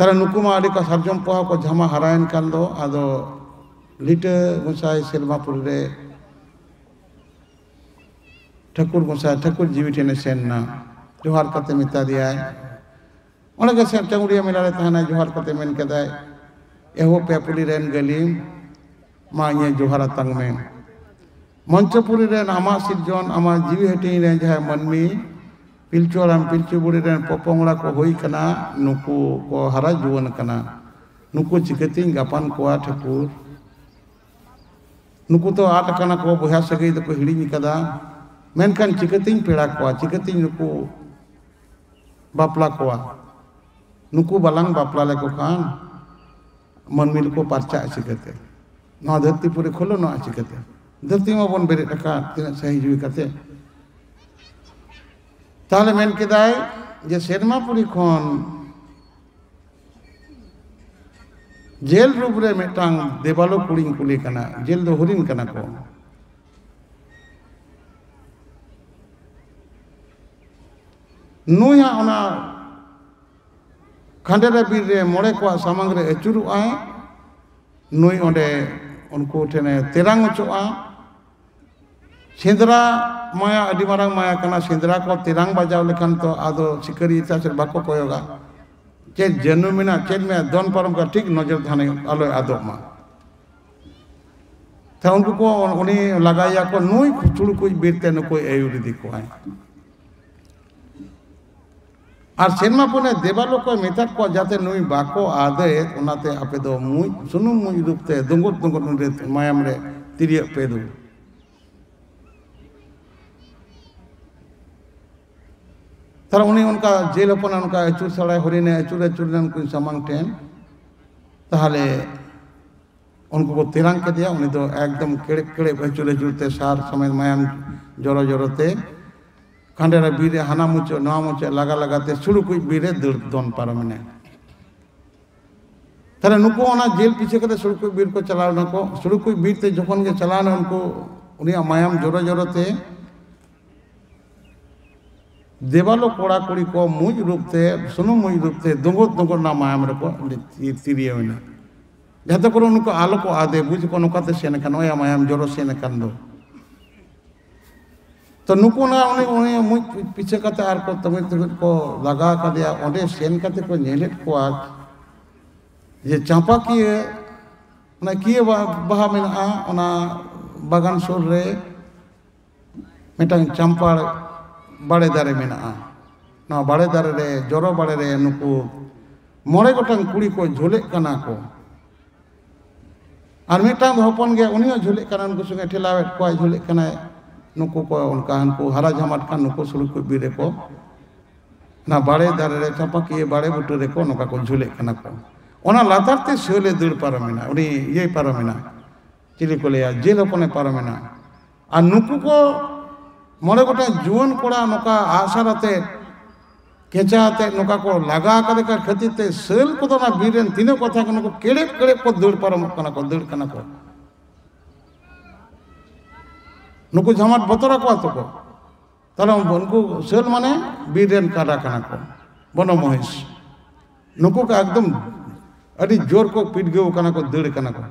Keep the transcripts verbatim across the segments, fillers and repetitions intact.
ᱛᱟᱦᱞᱮ ᱱᱩᱠᱩ ᱢᱟ ᱟᱹᱰᱤ ᱠᱚ ᱥᱟᱨᱡᱚᱢ ᱯᱚᱦᱟ ᱠᱚ ᱡᱷᱟᱢᱟ ᱦᱟᱨᱟᱭᱮᱱ ᱠᱷᱟᱱ ᱫᱚ, ᱟᱫᱚ ᱞᱤᱴᱟᱹ ᱜᱚᱸᱥᱟᱭ ᱥᱮᱨᱢᱟᱯᱩᱨᱤ ᱨᱮ ᱴᱷᱟᱹᱠᱩᱨ ᱜᱚᱸᱥᱟᱭ, ᱴᱷᱟᱹᱠᱩᱨ ᱡᱤᱣᱤ ᱴᱷᱮᱱᱮ ᱥᱮᱱ ᱮᱱᱟ᱾ ᱡᱚᱦᱟᱨ ᱠᱟᱛᱮ ᱢᱮᱛᱟ ᱫᱮᱭᱟᱭ, ᱚᱸᱰᱮ ᱜᱮ ᱥᱮ ᱪᱟᱹᱣᱲᱤᱭᱟᱹ ᱢᱮᱞᱟ ᱨᱮ ᱛᱟᱦᱮᱱᱟᱭ, ᱡᱚᱦᱟᱨ ᱠᱟᱛᱮ ᱢᱮᱱ ᱠᱮᱫᱟᱭ, "ᱮᱦᱳ ᱯᱮ ᱯᱩᱞᱤ ᱨᱮᱱ ᱜᱟᱹᱞᱤᱢ, ᱢᱟ ᱤᱧᱮ ᱡᱚᱦᱟᱨ ᱟᱛᱟᱝ ᱢᱮ᱾ ᱢᱚᱧᱪᱚᱯᱩᱨᱤ ᱨᱮᱱ ᱟᱢᱟᱜ ᱥᱤᱨᱡᱚᱱ, ᱟᱢᱟᱜ ᱡᱤᱣᱤ ᱦᱟᱹᱴᱤᱧ ᱨᱮᱱ ᱡᱟᱦᱟᱸᱭ ᱢᱟᱹᱱᱢᱤ ᱯᱤᱞᱪᱩ ᱦᱟᱲᱟᱢ ᱯᱤᱞᱪᱩ ᱵᱩᱲᱦᱤ ᱨᱮᱱ ᱯᱚᱯᱚᱝᱲᱟ ᱠᱚ ᱦᱩᱭ ᱠᱟᱱᱟ, ᱱᱩᱠᱩ ᱠᱚ ᱦᱟᱨᱟ ᱡᱩᱣᱟᱹᱱ ᱠᱟᱱᱟ, ᱱᱩᱠᱩ ᱪᱤᱠᱟᱹᱛᱤᱧ ᱜᱟᱯᱟᱱ ᱠᱚᱣᱟ ᱴᱷᱟᱹᱠᱩᱨ? ᱱᱩᱠᱩ ᱫᱚ ᱟᱫ ᱟᱠᱟᱱᱟ ᱠᱚ, ᱵᱚᱭᱦᱟ ᱥᱟᱹᱜᱟᱹᱭ ᱫᱚᱠᱚ ᱦᱤᱲᱤᱧ ᱟᱠᱟᱫᱟ, ᱢᱮᱱᱠᱷᱟᱱ ᱪᱤᱠᱟᱹᱛᱤᱧ ᱯᱮᱲᱟ ᱠᱚᱣᱟ, ᱪᱤᱠᱟᱹᱛᱤᱧ ᱱᱩᱠᱩ ᱵᱟᱯᱞᱟ ᱠᱚᱣᱟ? ᱱᱩᱠᱩ ᱵᱟᱞᱟᱝ ᱵᱟᱯᱞᱟ ᱞᱮᱠᱚ ᱠᱷᱟᱱ ᱢᱟᱹᱱᱢᱤ ᱫᱚᱠᱚ ᱯᱟᱨᱪᱟᱜᱼᱟ ᱪᱤᱠᱟᱹᱛᱮ? ᱱᱚᱣᱟ ᱫᱷᱟᱹᱨᱛᱤ ᱯᱩᱨᱤ ᱠᱷᱩᱞᱟᱹᱱᱚᱜᱼᱟ ᱪᱤᱠᱟᱹᱛᱮ? ᱫᱷᱟᱹᱨᱛᱤ ᱢᱟᱵᱚᱱ ᱵᱮᱨᱮᱫ ᱟᱠᱟᱫ ᱛᱤᱱᱟᱹᱜ ᱥᱟᱹᱦᱤ ᱡᱩᱦᱤ ᱠᱟᱛᱮ᱾ ᱛᱟᱦᱞᱮ ᱢᱮᱱ ᱠᱮᱫᱟᱭ ᱡᱮ ᱥᱮᱨᱢᱟᱯᱩᱨᱤ ᱠᱷᱚᱱ ᱡᱮᱞ ᱨᱩᱯ ᱨᱮ ᱢᱤᱫᱴᱟᱝ ᱫᱮᱵᱟᱞᱳ ᱠᱩᱲᱤᱧ ᱠᱩᱞᱮ ᱠᱟᱱᱟ, ᱡᱮᱞ ᱫᱚ ᱦᱚᱨᱤᱱ ᱠᱟᱱᱟ ᱠᱚ᱾ ᱱᱩᱭ ᱦᱟᱸᱜ ᱚᱱᱟ ᱠᱷᱟᱸᱰᱮᱨᱟ ᱵᱤᱨ ᱨᱮ ᱢᱚᱬᱮ ᱠᱚᱣᱟᱜ ᱥᱟᱢᱟᱝ ᱨᱮ ᱟᱹᱪᱩᱨᱚᱜᱼᱟᱭ, ᱱᱩᱭ ᱚᱸᱰᱮ ᱩᱱᱠᱩ ᱴᱷᱮᱱᱮ ᱛᱮᱨᱟᱝ ᱚᱪᱚᱜᱼᱟ᱾ ᱥᱮᱸᱫᱽᱨᱟ ᱢᱟᱭᱟ ᱟᱹᱰᱤ ᱢᱟᱨᱟᱝ ᱢᱟᱭᱟ ᱠᱟᱱᱟ, ᱥᱮᱸᱫᱽᱨᱟ ᱠᱚ ᱛᱮᱨᱟᱝ ᱵᱟᱡᱟᱣ ᱞᱮᱠᱷᱟᱱ ᱛᱚ ᱟᱫᱚ ᱥᱤᱠᱟᱹᱨᱤ ᱮᱴᱟᱜ ᱥᱮᱫ ᱵᱟᱠᱚ ᱠᱚᱭᱚᱜᱟ, ᱪᱮᱫ ᱡᱟᱹᱱᱩ ᱢᱮᱱᱟᱜ ᱪᱮᱫ ᱢᱮᱱᱟᱜ ᱫᱚᱱ ᱯᱟᱨᱚᱢ ᱠᱟᱜ ᱴᱷᱤᱠ ᱱᱚᱡᱚᱨ ᱫᱷᱟᱱᱮ ᱟᱞᱚᱭ ᱟᱫᱚᱜ ᱢᱟ᱾ ᱛᱚ ᱩᱱᱠᱩ ᱠᱚ ᱩᱱᱤ ᱞᱟᱜᱟᱭᱮᱭᱟ ᱠᱚ, ᱱᱩᱭ ᱪᱩᱲᱩᱠᱩᱡ ᱵᱤᱨ ᱛᱮ ᱱᱩᱠᱩᱭ ᱟᱹᱭᱩᱨ ᱤᱫᱤ ᱠᱚᱣᱟᱭ᱾ ᱟᱨ ᱥᱮᱨᱢᱟ ᱯᱩᱱᱮ ᱫᱮᱵᱟᱞᱳᱠ ᱠᱚᱭ ᱢᱮᱛᱟᱫ ᱠᱚᱣᱟ, ᱡᱟᱛᱮ ᱱᱩᱭ ᱵᱟᱠᱚ ᱟᱫᱮ, ᱚᱱᱟᱛᱮ ᱟᱯᱮ ᱫᱚ ᱢᱩᱡ, ᱥᱩᱱᱩᱢ ᱢᱩᱡ ᱨᱩᱯ ᱛᱮ ᱫᱩᱸᱜᱩᱫ ᱫᱩᱸᱜᱩᱫ ᱱᱩᱭ ᱨᱮ ᱢᱟᱭᱟᱢ ᱨᱮ ᱛᱤᱨᱭᱟᱹᱜ ᱯᱮ ᱫᱩ᱾ ᱛᱟᱦᱞᱮ ᱩᱱᱤ ᱚᱱᱠᱟ ᱡᱮᱞ ᱦᱚᱯᱚᱱ ᱚᱱᱠᱟ ᱟᱹᱪᱩᱨ ᱥᱟᱲᱟᱭ, ᱦᱚᱨᱤᱱᱮ ᱟᱹᱪᱩᱨ ᱟᱹᱪᱩᱨ ᱞᱮᱱ ᱩᱱᱠᱩ ᱥᱟᱢᱟᱝ ᱴᱷᱮᱱ᱾ ᱛᱟᱦᱞᱮ ᱩᱱᱠᱩ ᱠᱚ ᱛᱮᱨᱟᱝ ᱠᱮᱫᱮᱭᱟ, ᱩᱱᱤ ᱫᱚ ᱮᱠᱫᱚᱢ ᱠᱮᱲᱮᱵ ᱠᱮᱲᱮᱵ ᱟᱹᱪᱩᱨ ᱟᱹᱪᱩᱨ ᱛᱮ ᱥᱟᱨ ᱥᱚᱢᱮᱛ ᱢᱟᱭᱟᱢ ᱡᱚᱨᱚ ᱡᱚᱨᱚ ᱛᱮ ᱠᱷᱟᱸᱰᱮᱨᱟ ᱵᱤᱨ ᱨᱮ ᱦᱟᱱᱟ ᱢᱩᱪᱟᱹᱫ ᱱᱚᱣᱟ ᱢᱩᱪᱟᱹᱫ ᱞᱟᱜᱟ ᱞᱟᱜᱟ ᱛᱮ ᱥᱩᱲᱩᱠᱩᱡ ᱵᱤᱨ ᱨᱮ ᱫᱟᱹᱲ ᱫᱚᱱ ᱯᱟᱨᱚᱢ ᱮᱱᱟᱭ᱾ ᱛᱟᱦᱞᱮ ᱱᱩᱠᱩ ᱚᱱᱟ ᱡᱮᱞ ᱯᱤᱪᱷᱟᱹ ᱠᱟᱛᱮ ᱥᱩᱲᱩᱠᱩᱡ ᱵᱤᱨ ᱠᱚ ᱪᱟᱞᱟᱣ ᱮᱱᱟ ᱠᱚ᱾ ᱥᱩᱲᱩᱠᱩᱡ ᱵᱤᱨ ᱛᱮ ᱡᱚᱠᱷᱚᱱ ᱜᱮ ᱪᱟᱞᱟᱣ ᱮᱱᱟ ᱩᱱᱠᱩ, ᱩᱱᱤᱭᱟᱜ ᱢᱟᱭᱟᱢ ᱡᱚᱨᱚ ᱡᱚᱨᱚ ᱛᱮ ᱫᱮᱵᱟᱞᱳ ᱠᱚᱲᱟ ᱠᱩᱲᱤ ᱠᱚ ᱢᱩᱡ ᱨᱩᱯ ᱛᱮ, ᱥᱩᱱᱩᱢ ᱢᱩᱡ ᱨᱩᱯ ᱛᱮ ᱫᱩᱸᱜᱩᱫ ᱫᱩᱸᱜᱩᱫ ᱚᱱᱟ ᱢᱟᱭᱟᱢ ᱨᱮᱠᱚ ᱛᱤᱨᱭᱟᱹᱣ ᱮᱱᱟ, ᱡᱟᱛᱮ ᱠᱚᱨᱮ ᱩᱱᱠᱩ ᱟᱞᱚ ᱠᱚ ᱟᱫᱮ, ᱵᱩᱡᱽ ᱠᱚ ᱱᱚᱝᱠᱟᱛᱮ ᱥᱮᱱ ᱟᱠᱟᱱ, ᱱᱚᱜᱼᱚᱭ ᱢᱟᱭᱟᱢ ᱡᱚᱨᱚ ᱥᱮᱱ ᱟᱠᱟᱱ ᱫᱚ᱾ ᱛᱚ ᱱᱩᱠᱩ ᱚᱱᱟ ᱩᱱᱤ, ᱩᱱᱤ ᱢᱩᱡ ᱯᱤᱪᱷᱟᱹ ᱠᱟᱛᱮ ᱟᱨ ᱠᱚ ᱛᱟᱹᱢᱤᱞ ᱛᱟᱹᱢᱤᱞ ᱠᱚ ᱞᱟᱜᱟ ᱟᱠᱟᱫᱮᱭᱟ᱾ ᱚᱸᱰᱮ ᱥᱮᱱ ᱠᱟᱛᱮ ᱠᱚ ᱧᱮᱞᱮᱫ ᱠᱚᱣᱟ ᱡᱮ ᱪᱟᱸᱯᱟᱠᱤᱭᱟᱹ, ᱚᱱᱟ ᱠᱤᱭᱟᱹ ᱵᱟ-, ᱵᱟᱦᱟ ᱢᱮᱱᱟᱜᱼᱟ, ᱚᱱᱟ ᱵᱟᱜᱟᱱ ᱥᱩᱨ ᱨᱮ ᱢᱤᱫᱴᱟᱝ ᱪᱟᱢᱯᱟᱲ ᱵᱟᱲᱮ ᱫᱟᱨᱮ ᱢᱮᱱᱟᱜᱼᱟ᱾ ᱱᱚᱣᱟ ᱵᱟᱲᱮ ᱫᱟᱨᱮ ᱨᱮ, ᱡᱚᱨᱚ ᱵᱟᱲᱮ ᱨᱮ ᱱᱩᱠᱩ ᱢᱚᱬᱮ ᱜᱚᱴᱟᱝ ᱠᱩᱲᱤ ᱠᱚ ᱡᱷᱩᱞᱮᱜ ᱠᱟᱱᱟ ᱠᱚ᱾ ᱟᱨ ᱢᱤᱫᱴᱟᱝ ᱫᱚ ᱦᱚᱯᱚᱱ ᱜᱮᱭᱟ, ᱩᱱᱤ ᱦᱚᱸ ᱡᱷᱩᱞᱮᱜ ᱠᱟᱱᱟ, ᱩᱱᱠᱩ ᱥᱚᱸᱜᱮ ᱴᱷᱮᱞᱟᱣᱮᱫ ᱠᱚᱣᱟᱭ, ᱡᱷᱩᱞᱮᱜ ᱠᱟᱱᱟᱭ᱾ ᱱᱩᱠᱩ ᱠᱚ ᱚᱱᱠᱟ, ᱦᱟᱱᱠᱩ ᱦᱟᱨᱟ ᱡᱷᱟᱢᱟᱴ ᱠᱷᱟᱱ ᱱᱩᱠᱩ ᱥᱩᱲᱩ ᱠᱚ ᱵᱤᱨ ᱨᱮᱠᱚ, ᱚᱱᱟ ᱵᱟᱲᱮ ᱫᱟᱨᱮ ᱨᱮ, ᱪᱟᱸᱯᱟᱠᱤᱭᱟᱹ ᱵᱟᱲᱮ ᱵᱩᱴᱟᱹ ᱨᱮᱠᱚ ᱱᱚᱝᱠᱟ ᱠᱚ ᱡᱷᱩᱞᱮᱜ ᱠᱟᱱᱟ ᱠᱚ᱾ ᱚᱱᱟ ᱞᱟᱛᱟᱨ ᱛᱮ ᱥᱟᱹᱞᱮ ᱫᱟᱹᱲ ᱯᱟᱨᱚᱢᱮᱱᱟ, ᱩᱱᱤ ᱤᱭᱟᱹᱭ ᱯᱟᱨᱚᱢᱮᱱᱟ, ᱪᱤᱞᱤ ᱠᱚ ᱞᱟᱹᱭᱟ, ᱡᱮᱞ ᱦᱚᱯᱚᱱᱮ ᱯᱟᱨᱚᱢᱮᱱᱟ᱾ ᱟᱨ ᱱᱩᱠᱩ ᱠᱚ ᱢᱚᱬᱮ ᱜᱚᱴᱟᱝ ᱡᱩᱣᱟᱹᱱ ᱠᱚᱲᱟ ᱱᱚᱝᱠᱟ ᱟᱜᱼᱥᱟᱨ ᱟᱛᱮ, ᱠᱷᱮᱸᱪᱟ ᱟᱛᱮ ᱱᱚᱝᱠᱟ ᱠᱚ ᱞᱟᱜᱟ ᱟᱠᱟᱫᱮ ᱠᱷᱟᱹᱛᱤᱨ ᱛᱮ ᱥᱟᱹᱞ ᱠᱚᱫᱚ ᱚᱱᱟ ᱵᱤᱨ ᱨᱮᱱ ᱛᱤᱱᱟᱹᱜ ᱠᱚ ᱛᱟᱦᱮᱸ ᱠᱟᱱᱟ, ᱱᱩᱠᱩ ᱠᱮᱲᱮᱵ ᱠᱮᱲᱮᱵ ᱠᱚ ᱫᱟᱹᱲ ᱯᱟᱨᱚᱢᱚᱜ ᱠᱟᱱᱟ ᱠᱚ, ᱫᱟᱹᱲ ᱠᱟᱱᱟ ᱠᱚ᱾ ᱱᱩᱠᱩ ᱡᱷᱟᱢᱟᱴ ᱵᱚᱛᱚᱨ ᱟᱠᱚᱣᱟ ᱛᱚ ᱠᱚ᱾ ᱛᱟᱦᱞᱮ ᱩᱱᱠᱩ ᱥᱟᱹᱞ ᱢᱟᱱᱮ ᱵᱤᱨ ᱨᱮᱱ ᱠᱟᱰᱟ ᱠᱟᱱᱟ ᱠᱚ, ᱵᱚᱱᱚ ᱢᱚᱦᱤᱥ᱾ ᱱᱩᱠᱩ ᱠᱚ ᱮᱠᱫᱚᱢ ᱟᱹᱰᱤ ᱡᱳᱨ ᱠᱚ ᱯᱤᱰᱜᱟᱹᱣ ᱠᱟᱱᱟ ᱠᱚ, ᱫᱟᱹᱲ ᱠᱟᱱᱟ ᱠᱚ᱾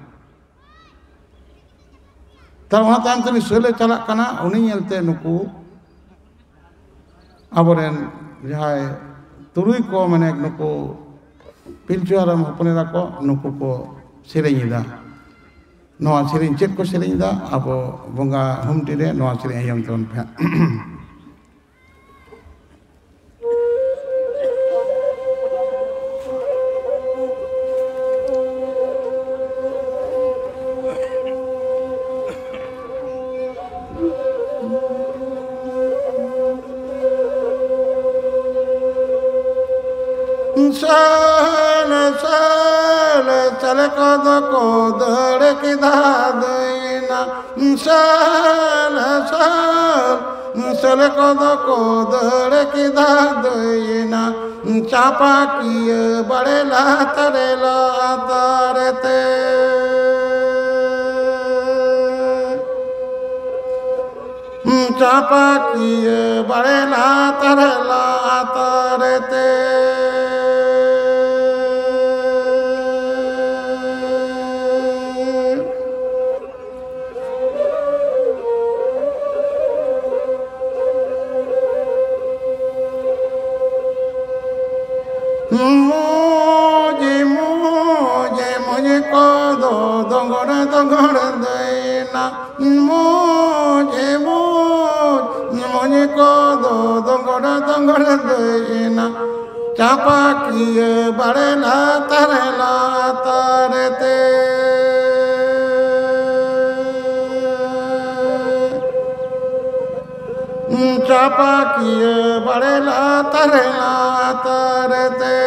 ᱛᱟᱦᱞᱮ ᱚᱱᱟ ᱛᱟᱭᱚᱢ ᱛᱮ ᱩᱱᱤ ᱥᱟᱹᱞᱮ ᱪᱟᱞᱟᱜ ᱠᱟᱱᱟ, ᱩᱱᱤ ᱧᱮᱞᱛᱮ ᱱᱩᱠᱩ ᱟᱵᱚᱨᱮᱱ ᱡᱟᱦᱟᱸᱭ ᱛᱩᱨᱩᱭ ᱠᱚ, ᱢᱟᱱᱮ ᱱᱩᱠᱩ ᱯᱤᱞᱪᱩ ᱦᱟᱲᱟᱢ ᱦᱚᱯᱚᱱ ᱮᱨᱟ ᱠᱚ, ᱱᱩᱠᱩ ᱠᱚ ᱥᱮᱨᱮᱧ ᱮᱫᱟ᱾ ᱱᱚᱣᱟ ᱥᱮᱨᱮᱧ ᱪᱮᱫ ᱠᱚ ᱥᱮᱨᱮᱧ ᱮᱫᱟ? ᱟᱵᱚ ᱵᱚᱸᱜᱟ ᱦᱩᱢᱴᱤ ᱨᱮ ᱱᱚᱣᱟ ᱥᱮᱨᱮᱧ ᱟᱸᱡᱚᱢ ᱛᱟᱵᱚᱱ ᱯᱮ ᱦᱟᱸᱜ᱾ ᱥᱟᱞ, ᱥᱟᱞ, ᱥᱟᱞ ᱠᱚᱫᱚ ᱠᱚ ᱫᱟᱹᱲ ᱠᱮᱫᱟ ᱫᱟᱹᱭᱱᱟ᱾ ᱥᱟᱞ, ᱥᱟᱞ, ᱥᱟᱞ ᱠᱚᱫᱚ ᱠᱚ ᱫᱟᱹᱲ ᱠᱮᱫᱟ ᱫᱟᱹᱭᱱᱟ᱾ ᱪᱟᱯᱟᱠᱤᱭᱟᱹ ᱵᱟᱲᱮ ᱞᱟᱛᱟᱨ ᱞᱟᱛᱟᱨ ᱛᱮ᱾ ᱪᱟᱯᱟᱠᱤᱭᱟᱹ ᱵᱟᱲᱮ ᱞᱟᱛᱟᱨ ᱞᱟᱛᱟᱨ ᱛᱮ᱾ ᱢᱩᱡᱮ ᱢᱩᱡᱮ ᱢᱩᱡᱮ ᱠᱚᱫᱚ ᱫᱚᱝᱜᱚᱲ ᱫᱚᱝᱜᱚᱲ ᱫᱟᱹᱭᱱᱟ᱾ ᱢᱩᱡᱮ ᱢᱩᱡ ᱢᱩᱡᱮ ᱠᱚᱫᱚ ᱫᱚᱝᱜᱚᱲ ᱫᱚᱝᱜᱚᱲ ᱫᱟᱹᱭᱱᱟ᱾ ᱪᱟᱯᱟᱠᱤᱭᱟᱹ ᱵᱟᱲᱮ ᱞᱟᱛᱟᱨ ᱞᱟᱛᱟᱨ ᱛᱮ᱾ ᱪᱟᱯᱟᱠᱤᱭᱟᱹ ᱵᱟᱲᱮ ᱞᱟᱛᱟᱨ ᱞᱟᱛᱟᱨ ᱛᱮ᱾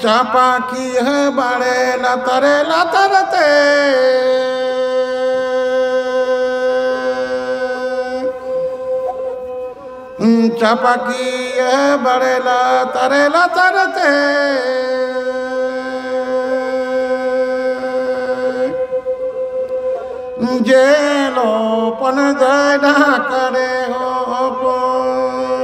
ᱪᱟᱯᱟᱠᱤᱭᱟᱹ ᱵᱟᱲᱮ ᱞᱟᱛᱟᱨ ᱞᱟᱛᱟᱨ ᱛᱮ᱾ ᱪᱟᱯᱟᱠᱤᱭᱟᱹ ᱵᱟᱲᱮ ᱞᱟᱛᱟᱨ ᱞᱟᱛᱟᱨ ᱛᱮ᱾ ᱡᱮᱞᱚ ᱯᱚᱱ ᱫᱟᱹᱭ ᱰᱟᱠᱟᱨᱮ ᱦᱚᱯᱚᱱ᱾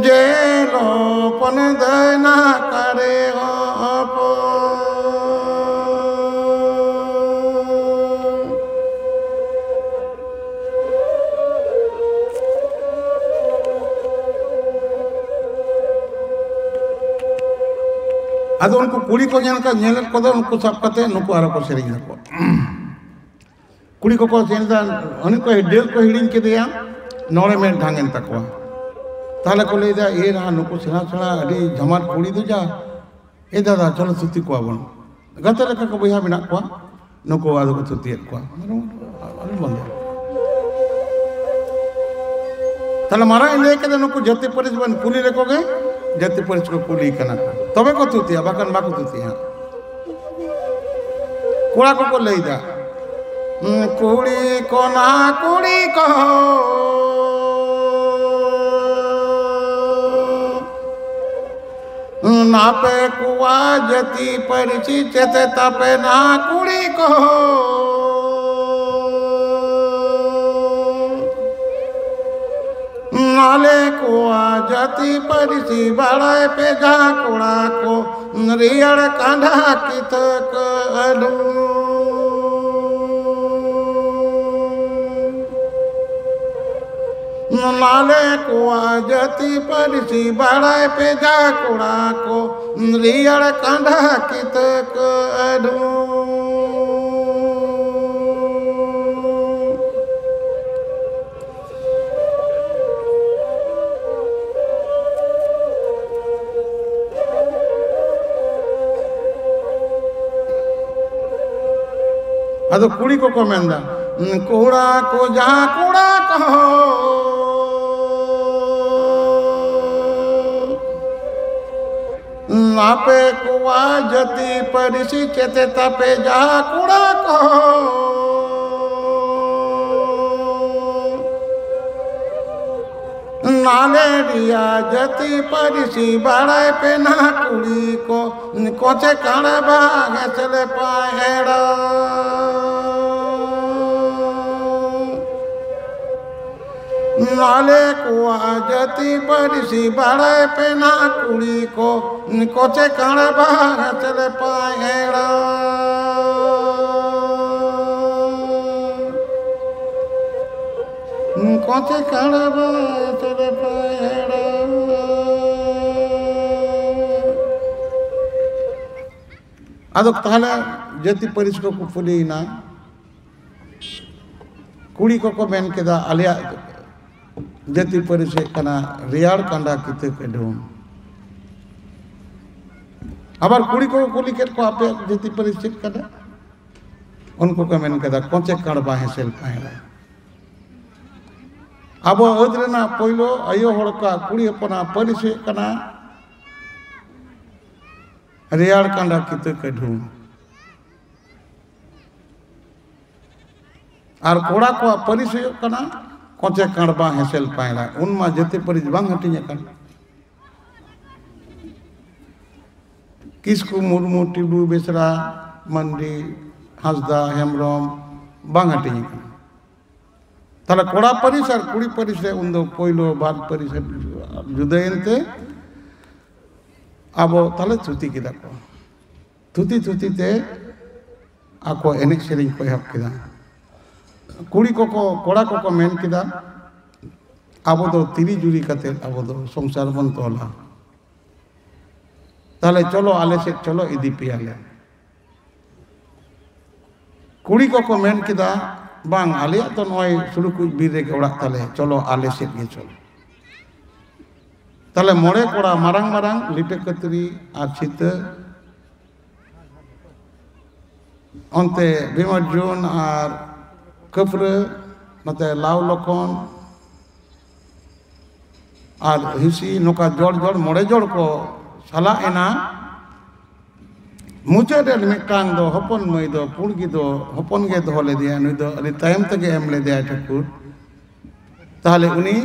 ᱡᱮᱞᱚ ᱯᱚᱱ ᱫᱟᱹᱭ ᱱᱟᱠᱟᱨᱮ ᱦᱚᱯᱚᱱ᱾ ᱟᱫᱚ ᱩᱱᱠᱩ ᱠᱩᱲᱤ ᱠᱚ ᱧᱮᱞ ᱠᱟ-, ᱧᱮᱞᱮᱫ ᱠᱚᱫᱚ ᱩᱱᱠᱩ ᱥᱟᱵ ᱠᱟᱛᱮ ᱱᱩᱠᱩ ᱟᱨᱚ ᱠᱚ ᱥᱮᱨᱮᱧ ᱫᱟᱠᱚ᱾ ᱠᱩᱲᱤ ᱠᱚᱠᱚ ᱥᱮᱨᱮᱧ ᱫᱟ, ᱩᱱᱤ ᱠᱚ ᱰᱟᱹᱨ ᱠᱚ ᱦᱤᱲᱤᱧ ᱠᱮᱫᱮᱭᱟ, ᱱᱚᱲᱮ ᱢᱮᱫ ᱰᱷᱟᱝ ᱮᱱ ᱛᱟᱠᱚᱣᱟ᱾ ᱛᱟᱦᱞᱮ ᱠᱚ ᱞᱟᱹᱭᱫᱟ, "ᱮ ᱨᱟ, ᱱᱩᱠᱩ ᱥᱮᱬᱟ ᱥᱮᱬᱟ ᱟᱹᱰᱤ ᱡᱷᱟᱢᱟᱴ ᱠᱩᱲᱤ ᱫᱚ ᱡᱟ, ᱮ ᱫᱟᱫᱟ, ᱪᱚᱞᱚ ᱛᱷᱩᱛᱤ ᱠᱚᱣᱟ ᱵᱚᱱ, ᱜᱟᱛᱮ ᱞᱮᱠᱟ ᱠᱚ ᱵᱚᱭᱦᱟ ᱢᱮᱱᱟᱜ ᱠᱚᱣᱟ, ᱱᱩᱠᱩ ᱟᱫᱚ ᱠᱚ ᱛᱷᱩᱛᱤᱭᱮᱫ ᱠᱚᱣᱟ᱾" ᱟᱞᱚᱢ ᱵᱚᱱᱫᱚ᱾ ᱛᱟᱦᱞᱮ ᱢᱟᱨᱟᱝ ᱤᱧ ᱞᱟᱹᱭ ᱠᱮᱫᱟ, ᱱᱩᱠᱩ ᱡᱟᱹᱛᱤ ᱯᱟᱹᱨᱤᱥ ᱵᱚᱱ ᱠᱩᱞᱤ ᱞᱮᱠᱚ ᱜᱮ, ᱡᱟᱹᱛᱤ ᱯᱟᱹᱨᱤᱥ ᱠᱚ ᱠᱩᱞᱤ ᱠᱟᱱᱟ ᱠᱚ, ᱛᱚᱵᱮ ᱠᱚ ᱛᱷᱩᱛᱤᱭᱟ, ᱵᱟᱠᱷᱟᱱ ᱵᱟᱠᱚ ᱛᱷᱩᱛᱤᱭᱟ ᱦᱟᱸᱜ᱾ ᱠᱚᱲᱟ ᱠᱚᱠᱚ ᱞᱟᱹᱭᱫᱟ, ᱠᱩᱲᱤ ᱠᱚ ᱱᱟ ᱠᱩᱲᱤ ᱠᱚ, ᱱᱟᱯᱮ ᱠᱚᱣᱟ ᱡᱟᱹᱛᱤ ᱯᱟᱹᱨᱥᱤ ᱪᱮᱛᱮ ᱛᱟᱯᱮ ᱱᱟ ᱠᱩᱲᱤ ᱠᱚ᱾ ᱟᱞᱮ ᱠᱚᱣᱟ ᱡᱟᱹᱛᱤ ᱯᱟᱹᱨᱥᱤ ᱵᱟᱲᱟᱭ ᱯᱮ ᱡᱟ ᱠᱚᱲᱟ ᱠᱚ, ᱨᱮᱭᱟᱲ ᱠᱟᱸᱰᱟ ᱠᱤᱛᱟᱹ ᱠᱚ ᱟᱹᱞᱩ᱾ ᱟᱞᱮ ᱠᱚᱣᱟ ᱡᱟᱹᱛᱤ ᱯᱟᱹᱨᱥᱤ ᱵᱟᱲᱟᱭ ᱯᱮ ᱡᱟ ᱠᱚᱲᱟ ᱠᱚ, ᱨᱮᱭᱟᱲ ᱠᱟᱸᱰᱟ ᱠᱤᱛᱟᱹ ᱠᱚ ᱟᱹᱞᱩ᱾ ᱟᱫᱚ ᱠᱩᱲᱤ ᱠᱚᱠᱚ ᱢᱮᱱᱫᱟ, ᱠᱚᱲᱟ ᱠᱚ, ᱡᱟᱦᱟᱸ ᱠᱚᱲᱟ ᱠᱚ, ᱟᱯᱮ ᱠᱚᱣᱟ ᱡᱟᱹᱛᱤ ᱯᱟᱹᱨᱥᱤ ᱪᱮᱛᱮ ᱛᱟᱯᱮ ᱡᱟᱦᱟᱸ ᱠᱚᱲᱟ ᱠᱚ, ᱱᱟᱞᱮ ᱨᱮᱭᱟᱜ ᱡᱟᱹᱛᱤ ᱯᱟᱹᱨᱥᱤ ᱵᱟᱲᱟᱭ ᱯᱮ ᱱᱟ ᱠᱩᱲᱤ ᱠᱚ, ᱠᱚᱪᱮ ᱠᱟᱬᱵᱟ ᱜᱮᱥᱮᱞᱮ ᱯᱟᱭᱲᱟ᱾ ᱟᱞᱮ ᱠᱚᱣᱟᱜ ᱡᱟᱹᱛᱤ ᱯᱟᱹᱨᱥᱤ ᱵᱟᱲᱟᱭ ᱯᱮ ᱱᱟ ᱠᱩᱲᱤ ᱠᱚ, ᱠᱚᱪᱮ ᱠᱟᱬᱵᱟ ᱜᱮᱥᱮᱞᱮ ᱯᱟᱭᱲᱟ᱾ ᱠᱚᱪᱮ ᱠᱟᱬᱵᱟ ᱜᱮᱥᱮᱞᱮ ᱯᱟᱭᱲᱟ᱾ ᱟᱫᱚ ᱛᱟᱦᱞᱮ ᱡᱟᱹᱛᱤ ᱯᱟᱹᱨᱤᱥ ᱠᱚ ᱠᱩᱯᱩᱞᱤᱭᱮᱱᱟ᱾ ᱠᱩᱲᱤ ᱠᱚᱠᱚ ᱢᱮᱱ ᱠᱮᱫᱟ, "ᱟᱞᱮᱭᱟᱜ ᱡᱟᱹᱛᱤ ᱯᱟᱹᱨᱤᱥ ᱦᱩᱭᱩᱜ ᱠᱟᱱᱟ ᱨᱮᱭᱟᱲ ᱠᱟᱸᱰᱟ ᱠᱤᱛᱟᱹ ᱠᱟᱹᱰᱷᱩᱢ᱾" ᱟᱵᱟᱨ ᱠᱩᱲᱤ ᱠᱚᱠᱚ ᱠᱩᱞᱤ ᱠᱮᱫ ᱠᱚᱣᱟ, "ᱟᱯᱮᱭᱟᱜ ᱡᱟᱹᱛᱤ ᱯᱟᱹᱨᱤᱥ ᱪᱮᱫ ᱠᱟᱱᱟ?" ᱩᱱᱠᱩ ᱠᱚ ᱢᱮᱱ ᱠᱮᱫᱟ, "ᱠᱚᱪᱮ ᱠᱟᱬᱵᱟ ᱦᱮᱸᱥᱮᱞ ᱯᱟᱭᱲᱟ᱾" ᱟᱵᱚ ᱟᱹᱫ ᱨᱮᱱᱟᱜ ᱯᱳᱭᱞᱳ ᱟᱭᱳ ᱦᱚᱲ ᱠᱚᱣᱟᱜ ᱠᱩᱲᱤ ᱦᱚᱯᱚᱱᱟᱜ ᱯᱟᱹᱨᱤᱥ ᱦᱩᱭᱩᱜ ᱠᱟᱱᱟ ᱨᱮᱭᱟᱲ ᱠᱟᱸᱰᱟ ᱠᱤᱛᱟᱹ ᱠᱟᱹᱰᱷᱩᱢ᱾ ᱟᱨ ᱠᱚᱲᱟ ᱠᱚᱣᱟᱜ ᱯᱟᱹᱨᱤᱥ ᱦᱩᱭᱩᱜ ᱠᱟᱱᱟ ᱠᱚᱪᱮ, ᱠᱟᱬᱵᱟ, ᱦᱮᱸᱥᱮᱞ, ᱯᱟᱭᱲᱟ᱾ ᱩᱱᱢᱟ ᱡᱟᱹᱛᱤ ᱯᱟᱹᱨᱤᱥ ᱵᱟᱝ ᱦᱟᱹᱴᱤᱧ ᱟᱠᱟᱱ᱾ ᱠᱤᱥᱠᱩ, ᱢᱩᱨᱢᱩ, ᱴᱩᱰᱩ, ᱵᱮᱥᱨᱟ, ᱢᱟᱱᱰᱤ, ᱦᱟᱸᱥᱫᱟ, ᱦᱮᱢᱵᱨᱚᱢ ᱵᱟᱝ ᱦᱟᱹᱴᱤᱧ ᱟᱠᱟᱱᱟ᱾ ᱛᱟᱦᱞᱮ ᱠᱚᱲᱟ ᱯᱟᱹᱨᱤᱥ ᱟᱨ ᱠᱩᱲᱤ ᱯᱟᱹᱨᱤᱥ ᱨᱮ ᱩᱱᱫᱚ ᱯᱳᱭᱞᱳ ᱵᱟᱨ ᱯᱟᱹᱨᱤᱥ ᱡᱩᱫᱟᱹᱭᱮᱱ ᱛᱮ ᱟᱵᱚ ᱛᱟᱦᱞᱮ ᱛᱷᱩᱛᱤ ᱠᱮᱫᱟ ᱠᱚ᱾ ᱛᱷᱩᱛᱤ ᱛᱷᱩᱛᱤ ᱛᱮ ᱟᱠᱚ ᱮᱱᱮᱡ ᱥᱮᱨᱮᱧ ᱠᱚ ᱮᱦᱚᱵ ᱠᱮᱫᱟ᱾ ᱠᱩᱲᱤ ᱠᱚᱠᱚ, ᱠᱚᱲᱟ ᱠᱚᱠᱚ ᱢᱮᱱ ᱠᱮᱫᱟ, "ᱟᱵᱚ ᱫᱚ ᱛᱤᱨᱤ ᱡᱩᱨᱤ ᱠᱟᱛᱮ ᱟᱵᱚ ᱫᱚ ᱥᱚᱝᱥᱟᱨ ᱵᱚᱱ ᱛᱚᱞᱟ, ᱛᱟᱦᱞᱮ ᱪᱚᱞᱚ ᱟᱞᱮ ᱥᱮᱫ ᱪᱚᱞᱚ, ᱤᱫᱤ ᱯᱮᱭᱟᱞᱮ᱾" ᱠᱩᱲᱤ ᱠᱚᱠᱚ ᱢᱮᱱ ᱠᱮᱫᱟ, "ᱵᱟᱝ, ᱟᱞᱮᱭᱟᱜ ᱫᱚ ᱱᱚᱜᱼᱚᱭ ᱥᱩᱲᱩᱠᱩᱡ ᱵᱤᱨ ᱨᱮᱜᱮ ᱚᱲᱟᱜ ᱛᱟᱞᱮ, ᱪᱚᱞᱚ ᱟᱞᱮ ᱥᱮᱫ ᱜᱮ ᱪᱚᱞᱚ᱾" ᱛᱟᱦᱞᱮ ᱢᱚᱬᱮ ᱠᱚᱲᱟ, ᱢᱟᱨᱟᱝ ᱢᱟᱨᱟᱝ ᱞᱤᱴᱟᱹ ᱠᱟᱹᱛᱨᱤ ᱟᱨ ᱪᱷᱤᱛᱟᱹ, ᱚᱱᱛᱮ ᱵᱷᱤᱢᱚᱨᱡᱩᱱ ᱟᱨ ᱠᱟᱹᱯᱨᱟᱹ, ᱱᱚᱛᱮ ᱞᱟᱣ ᱞᱚᱠᱷᱚᱱ ᱟᱨ ᱦᱤᱸᱥᱤ, ᱱᱚᱝᱠᱟ ᱡᱚᱲ ᱡᱚᱲ ᱢᱚᱬᱮ ᱡᱚᱲ ᱠᱚ ᱥᱟᱞᱟᱜ ᱮᱱᱟ᱾ ᱢᱩᱪᱟᱹᱫ ᱨᱮ ᱢᱤᱫᱴᱟᱝ ᱫᱚ ᱦᱚᱯᱚᱱ ᱢᱟᱹᱭ ᱫᱚ ᱯᱩᱲ ᱜᱮ ᱫᱚ ᱦᱚᱯᱚᱱ ᱜᱮ ᱫᱚᱦᱚ ᱞᱮᱫᱮᱭᱟ, ᱱᱩᱭ ᱫᱚ ᱟᱹᱰᱤ ᱛᱟᱭᱚᱢ ᱛᱮᱜᱮ ᱮᱢ ᱞᱮᱫᱮᱭᱟᱭ ᱴᱷᱟᱹᱠᱩᱨ᱾ ᱛᱟᱦᱞᱮ ᱩᱱᱤ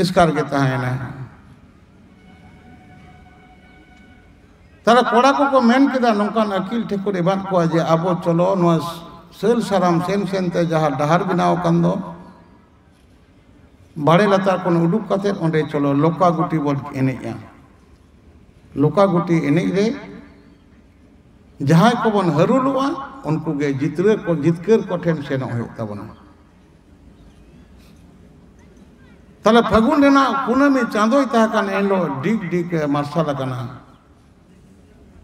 ᱮᱥᱠᱟᱨ ᱜᱮ ᱛᱟᱦᱮᱸᱭᱮᱱᱟ᱾ ᱛᱟᱦᱞᱮ ᱠᱚᱲᱟ ᱠᱚᱠᱚ ᱢᱮᱱ ᱠᱮᱫᱟ, ᱱᱚᱝᱠᱟᱱ ᱟᱹᱠᱤᱞ ᱴᱷᱟᱹᱠᱩᱨ ᱮᱢᱟᱫ ᱠᱚᱣᱟ ᱡᱮ ᱟᱵᱚ ᱪᱚᱞᱚ ᱱᱚᱣᱟ ᱥᱟᱹᱞ ᱥᱟᱨᱟᱢ ᱥᱮᱱ ᱥᱮᱱ ᱛᱮ ᱡᱟᱦᱟᱸ ᱰᱟᱦᱟᱨ ᱵᱮᱱᱟᱣ ᱟᱠᱟᱱ ᱫᱚ, ᱵᱟᱲᱮ ᱞᱟᱛᱟᱨ ᱠᱷᱚᱱ ᱩᱰᱩᱠ ᱠᱟᱛᱮ ᱚᱸᱰᱮ ᱪᱚᱞᱚ ᱞᱚᱠᱟ ᱜᱩᱴᱤ ᱵᱚᱱ ᱮᱱᱮᱡᱼᱟ᱾ ᱞᱚᱠᱟ ᱜᱩᱴᱤ ᱮᱱᱮᱡ ᱨᱮ ᱡᱟᱦᱟᱸᱭ ᱠᱚᱵᱚᱱ ᱦᱟᱹᱨᱩᱞᱚᱜᱼᱟ, ᱩᱱᱠᱩ ᱜᱮ ᱡᱤᱛᱨᱟᱹ ᱠᱚ, ᱡᱤᱛᱠᱟᱹᱨ ᱠᱚ ᱴᱷᱮᱱ ᱥᱮᱱᱚᱜ ᱦᱩᱭᱩᱜ ᱛᱟᱵᱚᱱᱟ᱾ ᱛᱟᱦᱞᱮ ᱯᱷᱟᱹᱜᱩᱱ ᱨᱮᱱᱟᱜ ᱠᱩᱱᱟᱹᱢᱤ ᱪᱟᱸᱫᱚᱭ ᱛᱟᱦᱮᱸ ᱠᱟᱱ ᱮᱱᱦᱤᱞᱳᱜ ᱰᱤᱜᱽ ᱰᱤᱜᱽ ᱮ ᱢᱟᱨᱥᱟᱞ ᱟᱠᱟᱱᱟ᱾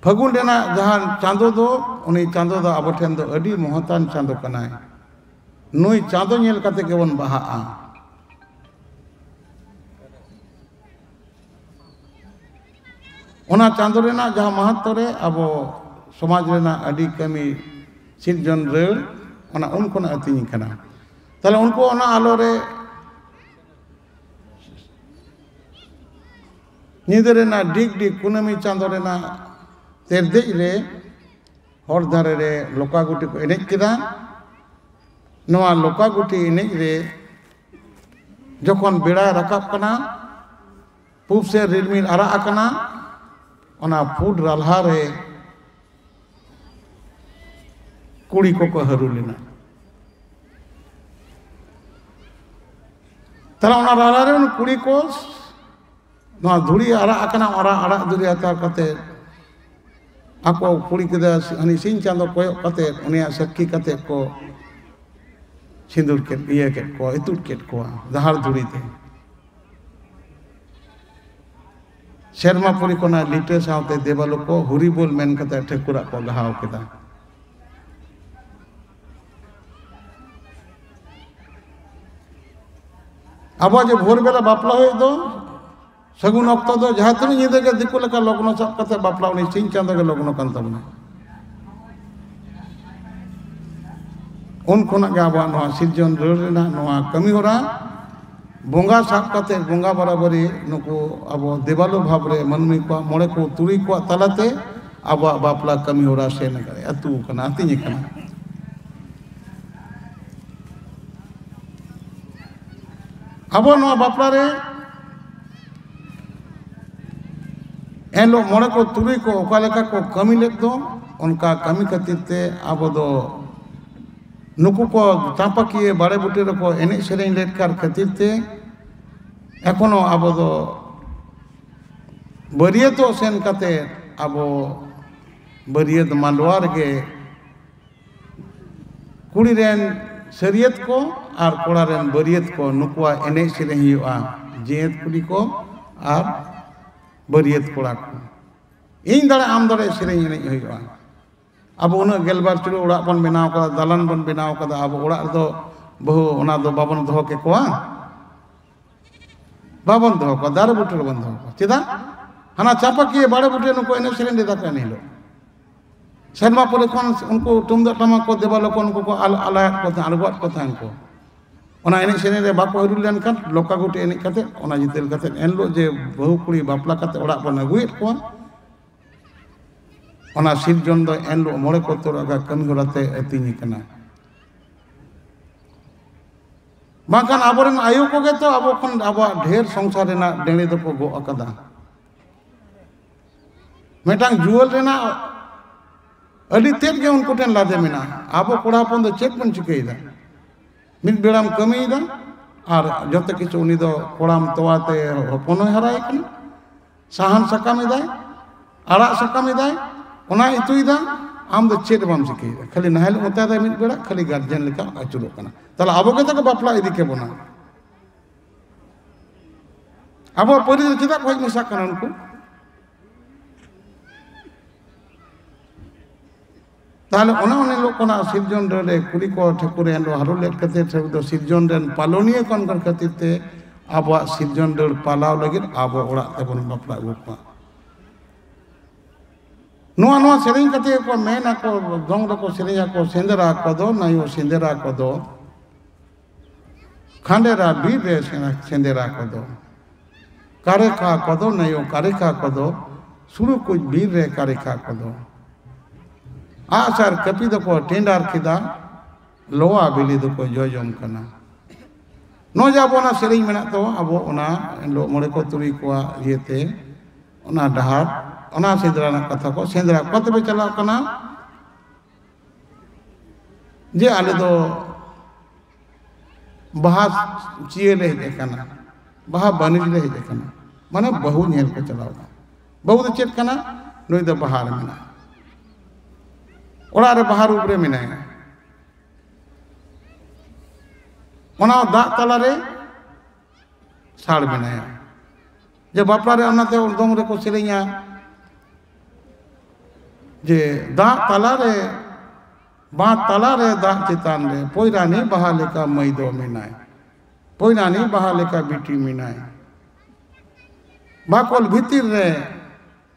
ᱯᱷᱟᱹᱜᱩᱱ ᱨᱮᱱᱟᱜ ᱡᱟᱦᱟᱸ ᱪᱟᱸᱫᱚ ᱫᱚ, ᱩᱱᱤ ᱪᱟᱸᱫᱚ ᱫᱚ ᱟᱵᱚ ᱴᱷᱮᱱ ᱫᱚ ᱟᱹᱰᱤ ᱢᱚᱦᱚᱛᱟᱱ ᱪᱟᱸᱫᱚ ᱠᱟᱱᱟᱭ᱾ ᱱᱩᱭ ᱪᱟᱸᱫᱚ ᱧᱮᱞ ᱠᱟᱛᱮ ᱜᱮᱵᱚᱱ ᱵᱟᱦᱟᱜᱼᱟ᱾ ᱚᱱᱟ ᱪᱟᱸᱫᱚ ᱨᱮᱱᱟᱜ ᱡᱟᱦᱟᱸ ᱢᱟᱦᱟᱛᱛᱚ ᱨᱮ ᱟᱵᱚ ᱥᱚᱢᱟᱡᱽ ᱨᱮᱱᱟᱜ ᱟᱹᱰᱤ ᱠᱟᱹᱢᱤ ᱥᱤᱨᱡᱚᱱ ᱨᱟᱹᱲ, ᱚᱱᱟ ᱩᱱ ᱠᱷᱚᱱᱟᱜ ᱟᱹᱛᱤᱧ ᱠᱟᱱᱟ᱾ ᱛᱟᱦᱞᱮ ᱩᱱᱠᱩ ᱚᱱᱟ ᱟᱞᱚ ᱨᱮ ᱧᱤᱫᱟᱹ ᱨᱮᱱᱟᱜ ᱰᱤᱜᱽ ᱰᱤᱜᱽ ᱠᱩᱱᱟᱹᱢᱤ ᱪᱟᱸᱫᱚ ᱨᱮᱱᱟᱜ ᱛᱮᱨᱫᱮᱡ ᱨᱮ ᱦᱚᱨ ᱫᱷᱟᱨᱮ ᱨᱮ ᱞᱚᱠᱟᱜᱩᱴᱤ ᱠᱚ ᱮᱱᱮᱡ ᱠᱮᱫᱟ᱾ ᱱᱚᱣᱟ ᱞᱚᱠᱟᱜᱩᱴᱤ ᱮᱱᱮᱡ ᱨᱮ ᱡᱚᱠᱷᱚᱱ ᱵᱮᱲᱟᱭ ᱨᱟᱠᱟᱵ ᱠᱟᱱᱟ, ᱯᱩᱵ ᱥᱮᱫ ᱨᱤᱢᱤᱞ ᱟᱨᱟᱜ ᱟᱠᱟᱱᱟ, ᱚᱱᱟ ᱯᱩᱸᱰ ᱨᱟᱞᱦᱟ ᱨᱮ ᱠᱩᱲᱤ ᱠᱚᱠᱚ ᱦᱟᱹᱨᱩ ᱞᱮᱱᱟ᱾ ᱛᱟᱦᱞᱮ ᱚᱱᱟ ᱨᱟᱞᱦᱟ ᱨᱮ ᱩᱱᱠᱩ ᱠᱩᱲᱤ ᱠᱚ ᱱᱚᱣᱟ ᱫᱷᱩᱲᱤ ᱟᱨᱟᱜ ᱟᱠᱟᱱᱟ, ᱚᱱᱟ ᱟᱨᱟᱜ ᱫᱷᱩᱲᱤ ᱦᱟᱛᱟᱣ ᱠᱟᱛᱮ ᱟᱠᱚ ᱠᱩᱲᱤ ᱠᱮᱫᱟ, ᱦᱟᱹᱱᱤ ᱥᱤᱧ ᱪᱟᱸᱫᱚ ᱠᱚᱭᱚᱜ ᱠᱟᱛᱮ ᱩᱱᱤᱭᱟᱜ ᱥᱟᱹᱠᱷᱤ ᱠᱟᱛᱮ ᱠᱚ ᱥᱤᱸᱫᱩᱨ ᱠᱮᱫ, ᱤᱭᱟᱹ ᱠᱮᱫ ᱠᱚᱣᱟ, ᱤᱛᱩᱫ ᱠᱮᱫ ᱠᱚᱣᱟ ᱡᱟᱦᱟᱨ ᱫᱷᱩᱲᱤ ᱛᱮ᱾ ᱥᱮᱨᱢᱟᱯᱩᱨᱤ ᱠᱷᱚᱱᱟᱜ ᱞᱤᱴᱟᱹ ᱥᱟᱶᱛᱮ ᱫᱮᱵᱟᱞᱳᱠ ᱠᱚ ᱦᱩᱨᱤᱵᱳᱞ ᱢᱮᱱ ᱠᱟᱛᱮ ᱴᱷᱟᱹᱠᱩᱨᱟᱜ ᱠᱚ ᱜᱟᱦᱟᱣ ᱠᱮᱫᱟ᱾ ᱟᱵᱚᱣᱟᱜ ᱡᱮ ᱵᱷᱳᱨ ᱵᱮᱞᱟ ᱵᱟᱯᱞᱟ ᱦᱩᱭᱩᱜ ᱫᱚ, ᱥᱟᱹᱜᱩᱱ ᱚᱠᱛᱚ ᱫᱚ ᱡᱟᱦᱟᱸ ᱛᱤᱱᱟᱹᱜ ᱧᱤᱫᱟᱹ ᱜᱮ ᱫᱤᱠᱩ ᱞᱮᱠᱟ ᱞᱚᱜᱱᱚ ᱥᱟᱵ ᱠᱟᱛᱮ ᱵᱟᱯᱞᱟ, ᱩᱱᱤ ᱥᱤᱧ ᱪᱟᱸᱫᱚ ᱜᱮ ᱞᱚᱜᱱᱚ ᱠᱟᱱ ᱛᱟᱵᱚᱱᱟ᱾ ᱩᱱ ᱠᱷᱚᱱᱟᱜ ᱜᱮ ᱟᱵᱚᱣᱟᱜ ᱱᱚᱣᱟ ᱥᱤᱨᱡᱚᱱ ᱨᱟᱹᱲ ᱨᱮᱱᱟᱜ ᱱᱚᱣᱟ ᱠᱟᱹᱢᱤ ᱦᱚᱨᱟ, ᱵᱚᱸᱜᱟ ᱥᱟᱵ ᱠᱟᱛᱮ, ᱵᱚᱸᱜᱟ ᱵᱟᱨᱟᱵᱟᱨᱤ, ᱱᱩᱠᱩ ᱟᱵᱚ ᱫᱮᱵᱟᱞᱳ ᱵᱷᱟᱵᱽ ᱨᱮ ᱢᱟᱹᱱᱢᱤ ᱠᱚᱣᱟᱜ, ᱢᱚᱬᱮ ᱠᱚ ᱛᱩᱨᱩᱭ ᱠᱚᱣᱟᱜ ᱛᱟᱞᱟᱛᱮ ᱟᱵᱚᱣᱟᱜ ᱵᱟᱯᱞᱟ ᱠᱟᱹᱢᱤ ᱦᱚᱨᱟ ᱥᱮᱱ ᱟᱠᱟᱱᱟ, ᱟᱹᱛᱩ ᱟᱠᱟᱱᱟ, ᱦᱟᱹᱴᱤᱧ ᱟᱠᱟᱱᱟ᱾ ᱟᱵᱚ ᱱᱚᱣᱟ ᱵᱟᱯᱞᱟ ᱨᱮ ᱮᱱᱦᱤᱞᱳᱜ ᱢᱚᱬᱮ ᱠᱚ ᱛᱩᱨᱩᱭ ᱠᱚ ᱚᱠᱟ ᱞᱮᱠᱟ ᱠᱚ ᱠᱟᱹᱢᱤ ᱞᱮᱫ ᱫᱚ, ᱚᱱᱠᱟ ᱠᱟᱹᱢᱤ ᱠᱷᱟᱹᱛᱤᱨ ᱛᱮ ᱟᱵᱚ ᱫᱚ ᱱᱩᱠᱩ ᱠᱚ ᱪᱟᱸᱯᱟᱠᱤᱭᱟᱹ ᱵᱟᱲᱮ ᱵᱩᱴᱟᱹ ᱨᱮᱠᱚ ᱮᱱᱮᱡ ᱥᱮᱨᱮᱧ ᱞᱮᱫ ᱠᱟᱨ ᱠᱷᱟᱹᱛᱤᱨ ᱛᱮ ᱮᱠᱷᱚᱱᱳ ᱟᱵᱚ ᱫᱚ ᱵᱟᱹᱨᱭᱟᱹᱛᱚᱜ ᱥᱮᱱ ᱠᱟᱛᱮ ᱟᱵᱚ ᱵᱟᱹᱨᱭᱟᱹᱛ ᱢᱟᱰᱣᱟ ᱨᱮᱜᱮ ᱠᱩᱲᱤ ᱨᱮᱱ ᱥᱟᱹᱨᱭᱟᱹᱛ ᱠᱚ ᱟᱨ ᱠᱚᱲᱟ ᱨᱮᱱ ᱵᱟᱹᱨᱭᱟᱹᱛ ᱠᱚ, ᱱᱩᱠᱩᱣᱟᱜ ᱮᱱᱮᱡ ᱥᱮᱨᱮᱧ ᱦᱩᱭᱩᱜᱼᱟ᱾ ᱡᱮᱦᱮᱛ ᱠᱩᱲᱤ ᱠᱚ ᱟᱨ ᱵᱟᱹᱨᱭᱟᱹᱛ ᱠᱚᱲᱟ ᱠᱚ, ᱤᱧ ᱫᱟᱲᱮ ᱟᱢ ᱫᱟᱲᱮ ᱥᱮᱨᱮᱧ ᱮᱱᱮᱡ ᱦᱩᱭᱩᱜᱼᱟ᱾ ᱟᱵᱚ ᱩᱱᱟᱹᱜ ᱜᱮᱞᱵᱟᱨ ᱪᱩᱞᱩ ᱚᱲᱟᱜ ᱵᱚᱱ ᱵᱮᱱᱟᱣ ᱠᱟᱫᱟ, ᱫᱟᱞᱟᱱ ᱵᱚᱱ ᱵᱮᱱᱟᱣ ᱠᱟᱫᱟ, ᱟᱵᱚ ᱚᱲᱟᱜ ᱨᱮᱫᱚ ᱵᱟᱹᱦᱩ ᱚᱱᱟ ᱫᱚ ᱵᱟᱵᱚᱱ ᱫᱚᱦᱚ ᱠᱮᱠᱚᱣᱟ? ᱵᱟᱵᱚᱱ ᱫᱚᱦᱚ ᱠᱚᱣᱟ, ᱫᱟᱨᱮ ᱵᱩᱴᱟᱹ ᱨᱮᱵᱚᱱ ᱫᱚᱦᱚ ᱠᱚᱣᱟ᱾ ᱪᱮᱫᱟᱜ? ᱦᱟᱱᱟ ᱪᱟᱸᱯᱟᱠᱤᱭᱟᱹ ᱵᱟᱲᱮ ᱵᱩᱴᱟᱹ ᱱᱩᱠᱩ ᱮᱱᱮᱡ ᱥᱮᱨᱮᱧ ᱞᱮᱫᱟ ᱠᱚ ᱮᱱ ᱦᱤᱞᱳᱜ᱾ ᱥᱮᱨᱢᱟ ᱯᱩᱨᱤ ᱠᱷᱚᱱ ᱩᱱᱠᱩ ᱛᱩᱢᱫᱟᱜ ᱴᱟᱢᱟᱠ ᱠᱚ ᱫᱮᱵᱟᱞᱳᱠ ᱠᱚ, ᱩᱱᱠᱩ ᱠᱚ ᱟᱞ-, ᱟᱞᱟᱭᱟᱫ ᱠᱚ ᱛᱟᱦᱮᱸᱫ, ᱟᱬᱜᱚᱣᱟᱫ ᱠᱚ ᱛᱟᱦᱮᱸᱫ ᱠᱚ᱾ ᱚᱱᱟ ᱮᱱᱮᱡ ᱥᱮᱨᱮᱧ ᱨᱮ ᱵᱟᱠᱚ ᱦᱟᱹᱨᱩ ᱞᱮᱱᱠᱷᱟᱱ ᱞᱚᱠᱟᱜᱩᱴᱤ ᱮᱱᱮᱡ ᱠᱟᱛᱮ, ᱚᱱᱟ ᱡᱤᱛᱟᱹᱞ ᱠᱟᱛᱮ ᱮᱱ ᱦᱤᱞᱳᱜ ᱡᱮ ᱵᱟᱹᱦᱩ ᱠᱩᱲᱤ ᱵᱟᱯᱞᱟ ᱠᱟᱛᱮ ᱚᱲᱟᱜ ᱵᱚᱱ ᱟᱹᱜᱩᱭᱮᱫ ᱠᱚᱣᱟ, ᱚᱱᱟ ᱥᱤᱨᱡᱚᱱ ᱫᱚ ᱮᱱᱦᱤᱞᱳᱜ ᱢᱚᱬᱮ ᱠᱚ ᱛᱩᱨᱩᱭ ᱟᱜᱟ ᱠᱟᱹᱢᱤ ᱦᱚᱨᱟ ᱛᱮ ᱟᱹᱛᱤᱧ ᱠᱟᱱᱟ᱾ ᱵᱟᱝᱠᱷᱟᱱ ᱟᱵᱚᱨᱮᱱ ᱟᱭᱳ ᱠᱚᱜᱮ ᱛᱚ ᱟᱵᱚ ᱠᱷᱚᱱ ᱟᱵᱚᱣᱟᱜ ᱰᱷᱮᱨ ᱥᱚᱝᱥᱟᱨ ᱨᱮᱱᱟᱜ ᱰᱮᱬᱮ ᱫᱚᱠᱚ ᱜᱚᱜ ᱟᱠᱟᱫᱟ᱾ ᱢᱤᱫᱴᱟᱝ ᱡᱩᱣᱟᱹᱞ ᱨᱮᱱᱟᱜ ᱟᱹᱰᱤ ᱛᱮᱫ ᱜᱮ ᱩᱱᱠᱩ ᱴᱷᱮᱱ ᱞᱟᱫᱮ ᱢᱮᱱᱟᱜᱼᱟ᱾ ᱟᱵᱚ ᱠᱚᱲᱟ ᱦᱚᱯᱚᱱ ᱫᱚ ᱪᱮᱫ ᱵᱚᱱ ᱪᱤᱠᱟᱹᱭᱮᱫᱟ? ᱢᱤᱫ ᱵᱮᱲᱟᱢ ᱠᱟᱹᱢᱤᱭᱮᱫᱟ ᱟᱨ ᱡᱚᱛᱚ ᱠᱤᱪᱷᱩ ᱩᱱᱤ ᱫᱚ ᱠᱚᱲᱟᱢ ᱛᱚᱣᱟ ᱛᱮ ᱦᱚᱯᱚᱱ ᱦᱚᱸᱭ ᱦᱟᱨᱟᱭᱮ ᱠᱟᱱᱟ, ᱥᱟᱦᱟᱱ ᱥᱟᱠᱟᱢ ᱮᱫᱟᱭ, ᱟᱲᱟᱜ ᱥᱟᱠᱟᱢ ᱮᱫᱟᱭ, ᱚᱱᱟ ᱤᱛᱩᱭᱮᱫᱟ, ᱟᱢ ᱫᱚ ᱪᱮᱫ ᱵᱟᱢ ᱪᱤᱠᱟᱹᱭᱮᱫᱟ, ᱠᱷᱟᱹᱞᱤ ᱱᱟᱦᱮᱞ ᱚᱛᱟᱭᱮᱫᱟᱭ ᱢᱤᱫ ᱵᱮᱲᱟ, ᱠᱷᱟᱹᱞᱤ ᱜᱟᱨᱡᱮᱱ ᱞᱮᱠᱟ ᱟᱹᱪᱩᱨᱚᱜ ᱠᱟᱱᱟ᱾ ᱛᱟᱦᱞᱮ ᱟᱵᱚ ᱜᱮᱛᱚ ᱠᱚ ᱵᱟᱯᱞᱟ ᱤᱫᱤ ᱠᱮᱵᱚᱱᱟ᱾ ᱟᱵᱚᱣᱟᱜ ᱯᱟᱹᱨᱤᱥ ᱨᱮ ᱪᱮᱫᱟᱜ ᱠᱚ ᱦᱮᱡ ᱢᱮᱥᱟᱜ ᱠᱟᱱᱟ ᱩᱱᱠᱩ? ᱛᱟᱦᱞᱮ ᱚᱱᱮ ᱚᱱᱮ ᱦᱤᱞᱳᱜ ᱠᱷᱚᱱᱟᱜ ᱥᱤᱨᱡᱚᱱ ᱰᱟᱹᱨ ᱨᱮ ᱠᱩᱲᱤ ᱠᱚ ᱴᱷᱟᱹᱠᱩᱨ ᱮᱱ ᱦᱚᱸ ᱦᱟᱹᱨᱩ ᱞᱮᱫ ᱠᱷᱟᱹᱛᱤᱨ, ᱴᱷᱟᱹᱠᱩᱨ ᱫᱚ ᱥᱤᱨᱡᱚᱱ ᱨᱮᱱ ᱯᱟᱞᱚᱱᱤᱭᱟᱹ ᱠᱟᱱ ᱠᱟᱱ ᱠᱷᱟᱹᱛᱤᱨ ᱛᱮ ᱟᱵᱚᱣᱟᱜ ᱥᱤᱨᱡᱚᱱ ᱰᱟᱹᱨ ᱯᱟᱞᱟᱣ ᱞᱟᱹᱜᱤᱫ ᱟᱵᱚ ᱚᱲᱟᱜ ᱛᱮᱵᱚᱱ ᱵᱟᱯᱞᱟ ᱟᱹᱜᱩ ᱠᱚᱣᱟ᱾ ᱱᱚᱣᱟ ᱱᱚᱣᱟ ᱥᱮᱨᱮᱧ ᱠᱟᱛᱮ ᱠᱚ ᱢᱮᱱ ᱟᱠᱚ, ᱫᱚᱝ ᱨᱮᱠᱚ ᱥᱮᱨᱮᱧ ᱟᱠᱚ, ᱥᱮᱸᱫᱽᱨᱟ ᱠᱚᱫᱚ ᱱᱟᱭᱚ ᱥᱮᱸᱫᱽᱨᱟ ᱠᱚᱫᱚ, ᱠᱷᱟᱸᱰᱮᱨᱟ ᱵᱤᱨ ᱨᱮ ᱥᱮᱸᱫᱽᱨᱟ ᱠᱚᱫᱚ, ᱠᱟᱨᱮᱠᱷᱟ ᱠᱚᱫᱚ ᱱᱟᱭᱚ ᱠᱟᱨᱮᱠᱷᱟ ᱠᱚᱫᱚ, ᱥᱩᱲᱩ ᱠᱩᱡ ᱵᱤᱨ ᱨᱮ ᱠᱟᱨᱮᱠᱷᱟ ᱠᱚᱫᱚ᱾ ᱟᱜᱼᱥᱟᱨ ᱠᱟᱹᱯᱤ ᱫᱚᱠᱚ ᱴᱮᱸᱰᱟᱨ ᱠᱮᱫᱟ, ᱞᱚᱣᱟ ᱵᱤᱞᱤ ᱫᱚᱠᱚ ᱡᱚᱡᱚᱢ ᱠᱟᱱᱟ᱾ ᱱᱚᱜᱼᱚᱭ ᱡᱮ ᱟᱵᱚ ᱚᱱᱟ ᱥᱮᱨᱮᱧ ᱢᱮᱱᱟᱜ ᱛᱟᱵᱚᱱ, ᱟᱵᱚ ᱚᱱᱟ ᱮᱱᱦᱤᱞᱳᱜ ᱢᱚᱬᱮ ᱠᱚ ᱛᱩᱨᱩᱭ ᱠᱚᱣᱟᱜ ᱤᱭᱟᱹᱛᱮ ᱚᱱᱟ ᱰᱟᱦᱟᱨ, ᱚᱱᱟ ᱥᱮᱸᱫᱽᱨᱟ ᱨᱮᱱᱟᱜ ᱠᱟᱛᱷᱟ ᱠᱚ, ᱥᱮᱸᱫᱽᱨᱟ ᱚᱠᱟ ᱛᱮᱯᱮ ᱪᱟᱞᱟᱣ ᱠᱟᱱᱟ? ᱡᱮ ᱟᱞᱮ ᱫᱚ ᱵᱟᱦᱟ ᱪᱤᱭᱟᱹ ᱞᱮ ᱦᱮᱡ ᱟᱠᱟᱱᱟ, ᱵᱟᱦᱟ ᱵᱟᱹᱱᱤᱡᱽ ᱞᱮ ᱦᱮᱡ ᱟᱠᱟᱱᱟ, ᱢᱟᱱᱮ ᱵᱟᱹᱦᱩ ᱧᱮᱞ ᱠᱚ ᱪᱟᱞᱟᱣ ᱮᱱᱟ᱾ ᱵᱟᱹᱦᱩ ᱫᱚ ᱪᱮᱫ ᱠᱟᱱᱟ? ᱱᱩᱭ ᱫᱚ ᱵᱟᱦᱟ ᱨᱮ ᱢᱮᱱᱟᱭᱟ, ᱚᱲᱟᱜ ᱨᱮ ᱵᱟᱦᱟ ᱨᱩᱯ ᱨᱮ ᱢᱮᱱᱟᱭᱟ, ᱚᱱᱟ ᱫᱟᱜ ᱛᱟᱞᱟᱨᱮ ᱥᱟᱲ ᱢᱮᱱᱟᱭᱟ᱾ ᱡᱮ ᱵᱟᱯᱞᱟ ᱨᱮ ᱚᱱᱟᱛᱮ ᱫᱚᱝ ᱨᱮᱠᱚ ᱥᱮᱨᱮᱧᱟ ᱡᱮ ᱫᱟᱜ ᱛᱟᱞᱟᱨᱮ, ᱵᱟᱸᱫ ᱛᱟᱞᱟᱨᱮ ᱫᱟᱜ ᱪᱮᱛᱟᱱ ᱨᱮ ᱯᱚᱭᱨᱟᱱᱤ ᱵᱟᱦᱟ ᱞᱮᱠᱟ ᱢᱟᱹᱭ ᱫᱚ ᱢᱮᱱᱟᱭ, ᱯᱚᱭᱨᱟᱱᱤ ᱵᱟᱦᱟ ᱞᱮᱠᱟ ᱵᱤᱴᱤ ᱢᱮᱱᱟᱭ, ᱵᱟᱠᱚᱞ ᱵᱷᱤᱛᱤᱨ ᱨᱮ,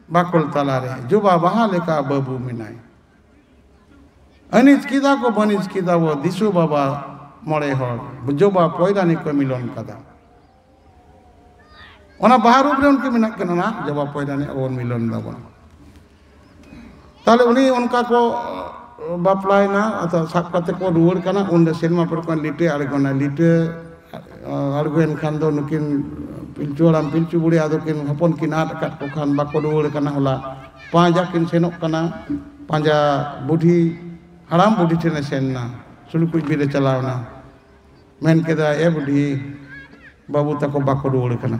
ᱵᱟᱠᱚᱞ ᱛᱟᱞᱟᱨᱮ ᱡᱚᱵᱟ ᱵᱟᱦᱟ ᱞᱮᱠᱟ ᱵᱟᱹᱵᱩ ᱢᱮᱱᱟᱭ᱾ ᱟᱹᱱᱤᱡ ᱠᱮᱫᱟ ᱠᱚ ᱵᱟᱹᱱᱤᱡ ᱠᱮᱫᱟ ᱵᱚ ᱫᱤᱥᱩ ᱵᱟᱵᱟ ᱢᱚᱬᱮ ᱦᱚᱲ, ᱡᱚᱵᱟ ᱯᱚᱭᱨᱟᱱᱤ ᱠᱚ ᱢᱤᱞᱚᱱ ᱠᱟᱫᱟ᱾ ᱚᱱᱟ ᱵᱟᱦᱟ ᱨᱩᱯ ᱨᱮ ᱩᱱᱠᱤᱱ ᱢᱮᱱᱟᱜ ᱠᱤᱱᱟ, ᱚᱱᱟ ᱡᱚᱵᱟ ᱯᱚᱭᱨᱟᱱᱤ ᱟᱵᱚ ᱵᱚᱱ ᱢᱤᱞᱚᱱ ᱫᱟᱵᱚᱱ᱾ ᱛᱟᱦᱞᱮ ᱩᱱᱤ ᱚᱱᱠᱟ ᱠᱚ ᱵᱟᱯᱞᱟᱭᱮᱱᱟ, ᱟᱫᱚ ᱥᱟᱵ ᱠᱟᱛᱮ ᱠᱚ ᱨᱩᱣᱟᱹᱲ ᱠᱟᱱᱟ᱾ ᱩᱱᱨᱮ ᱥᱮᱨᱢᱟ ᱯᱩᱨᱤ ᱠᱷᱚᱱ ᱞᱤᱴᱟᱹ ᱟᱬᱜᱚᱱᱟ᱾ ᱞᱤᱴᱟᱹ ᱟᱬᱜᱚᱭᱮᱱ ᱠᱷᱟᱱ ᱫᱚ ᱱᱩᱠᱤᱱ ᱯᱤᱞᱪᱩ ᱦᱟᱲᱟᱢ ᱯᱤᱞᱪᱩ ᱵᱩᱲᱦᱤ ᱟᱫᱚ ᱠᱤᱱ ᱦᱚᱯᱚᱱ ᱠᱤᱱ ᱟᱫ ᱟᱠᱟᱫ ᱠᱚ ᱠᱷᱟᱱ ᱵᱟᱠᱚ ᱨᱩᱣᱟᱹᱲ ᱠᱟᱱᱟ᱾ ᱦᱚᱞᱟ ᱯᱟᱸᱡᱟ ᱠᱤᱱ ᱥᱮᱱᱚᱜ ᱠᱟᱱᱟ, ᱯᱟᱸᱡᱟ ᱵᱩᱰᱷᱤ, ᱦᱟᱲᱟᱢ ᱵᱩᱰᱷᱤ ᱴᱷᱮᱱᱮ ᱥᱮᱱ ᱮᱱᱟ, ᱥᱩᱞᱩᱠᱩᱡ ᱵᱤᱨ ᱮ ᱪᱟᱞᱟᱣ ᱮᱱᱟ᱾ ᱢᱮᱱ ᱠᱮᱫᱟ, "ᱮ ᱵᱩᱰᱷᱤ, ᱵᱟᱹᱵᱩ ᱛᱟᱠᱚ ᱵᱟᱠᱚ ᱨᱩᱣᱟᱹᱲ ᱠᱟᱱᱟ᱾"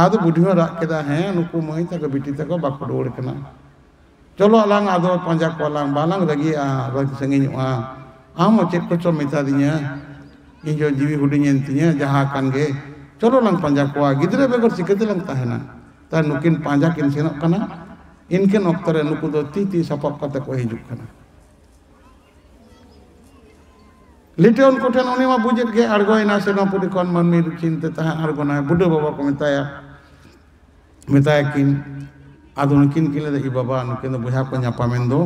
ᱟᱫᱚ ᱵᱩᱰᱷᱤ ᱦᱚᱸ ᱨᱟᱜ ᱠᱮᱫᱟ, "ᱦᱮᱸ, ᱱᱩᱠᱩ ᱢᱟᱹᱭ ᱛᱟᱠᱚ ᱵᱤᱴᱤ ᱛᱟᱠᱚ ᱵᱟᱠᱚ ᱨᱩᱣᱟᱹᱲ ᱠᱟᱱᱟ᱾ ᱪᱚᱞᱚ ᱟᱞᱟᱝ ᱟᱫᱚ ᱯᱟᱸᱡᱟ ᱠᱚᱣᱟᱞᱟᱝ, ᱵᱟᱞᱟᱝ ᱨᱟᱹᱜᱤᱜᱼᱟ, ᱵᱟᱝ ᱥᱟᱺᱜᱤᱧᱚᱜᱼᱟ᱾ ᱟᱢ ᱦᱚᱸ ᱪᱮᱫ ᱠᱚᱪᱚᱢ ᱢᱮᱛᱟ ᱫᱤᱧᱟ, ᱤᱧ ᱦᱚᱸ ᱡᱤᱣᱤ ᱦᱩᱰᱤᱧᱮᱱ ᱛᱤᱧᱟ, ᱡᱟᱦᱟᱸ ᱠᱟᱱ ᱜᱮ, ᱪᱚᱞᱚ ᱞᱟᱝ ᱯᱟᱸᱡᱟ ᱠᱚᱣᱟ, ᱜᱤᱫᱽᱨᱟᱹ ᱵᱮᱜᱚᱨ ᱪᱤᱠᱟᱹ ᱛᱮᱞᱟᱝ ᱛᱟᱦᱮᱱᱟ?" ᱛᱟᱭ ᱱᱩᱠᱤᱱ ᱯᱟᱸᱡᱟ ᱠᱤᱱ ᱥᱮᱱᱚᱜ ᱠᱟᱱᱟ᱾ ᱤᱱᱠᱟᱹᱱ ᱚᱠᱛᱚ ᱨᱮ ᱱᱩᱠᱩ ᱫᱚ ᱛᱤ ᱛᱤ ᱥᱟᱯᱟᱵ ᱠᱟᱛᱮ ᱠᱚ ᱦᱤᱡᱩᱜ ᱠᱟᱱᱟ᱾ ᱞᱤᱴᱟᱹ ᱩᱱᱠᱩ ᱴᱷᱮᱱ, ᱩᱱᱤ ᱢᱟ ᱵᱩᱡᱮᱫ ᱜᱮ, ᱟᱬᱜᱚᱭᱮᱱᱟ ᱥᱮᱨᱢᱟᱯᱩᱨᱤ ᱠᱷᱚᱱ, ᱢᱟᱹᱱᱢᱤ ᱨᱩᱯ ᱪᱤᱱᱛᱟᱹ ᱛᱟᱦᱮᱸ ᱟᱬᱜᱚᱱᱟᱭ, ᱵᱩᱰᱷᱟᱹ ᱵᱟᱵᱟ ᱠᱚ ᱢᱮᱛᱟᱭᱟ, ᱢᱮᱛᱟᱭᱟ ᱠᱤᱱ᱾ ᱟᱫᱚ ᱱᱩᱠᱤᱱ ᱠᱤᱱ ᱞᱟᱹᱭᱫᱟ, "ᱤ ᱵᱟᱵᱟ, ᱱᱩᱠᱤᱱ ᱫᱚ ᱵᱚᱭᱦᱟ ᱠᱚ ᱧᱟᱯᱟᱢᱮᱱ ᱫᱚ,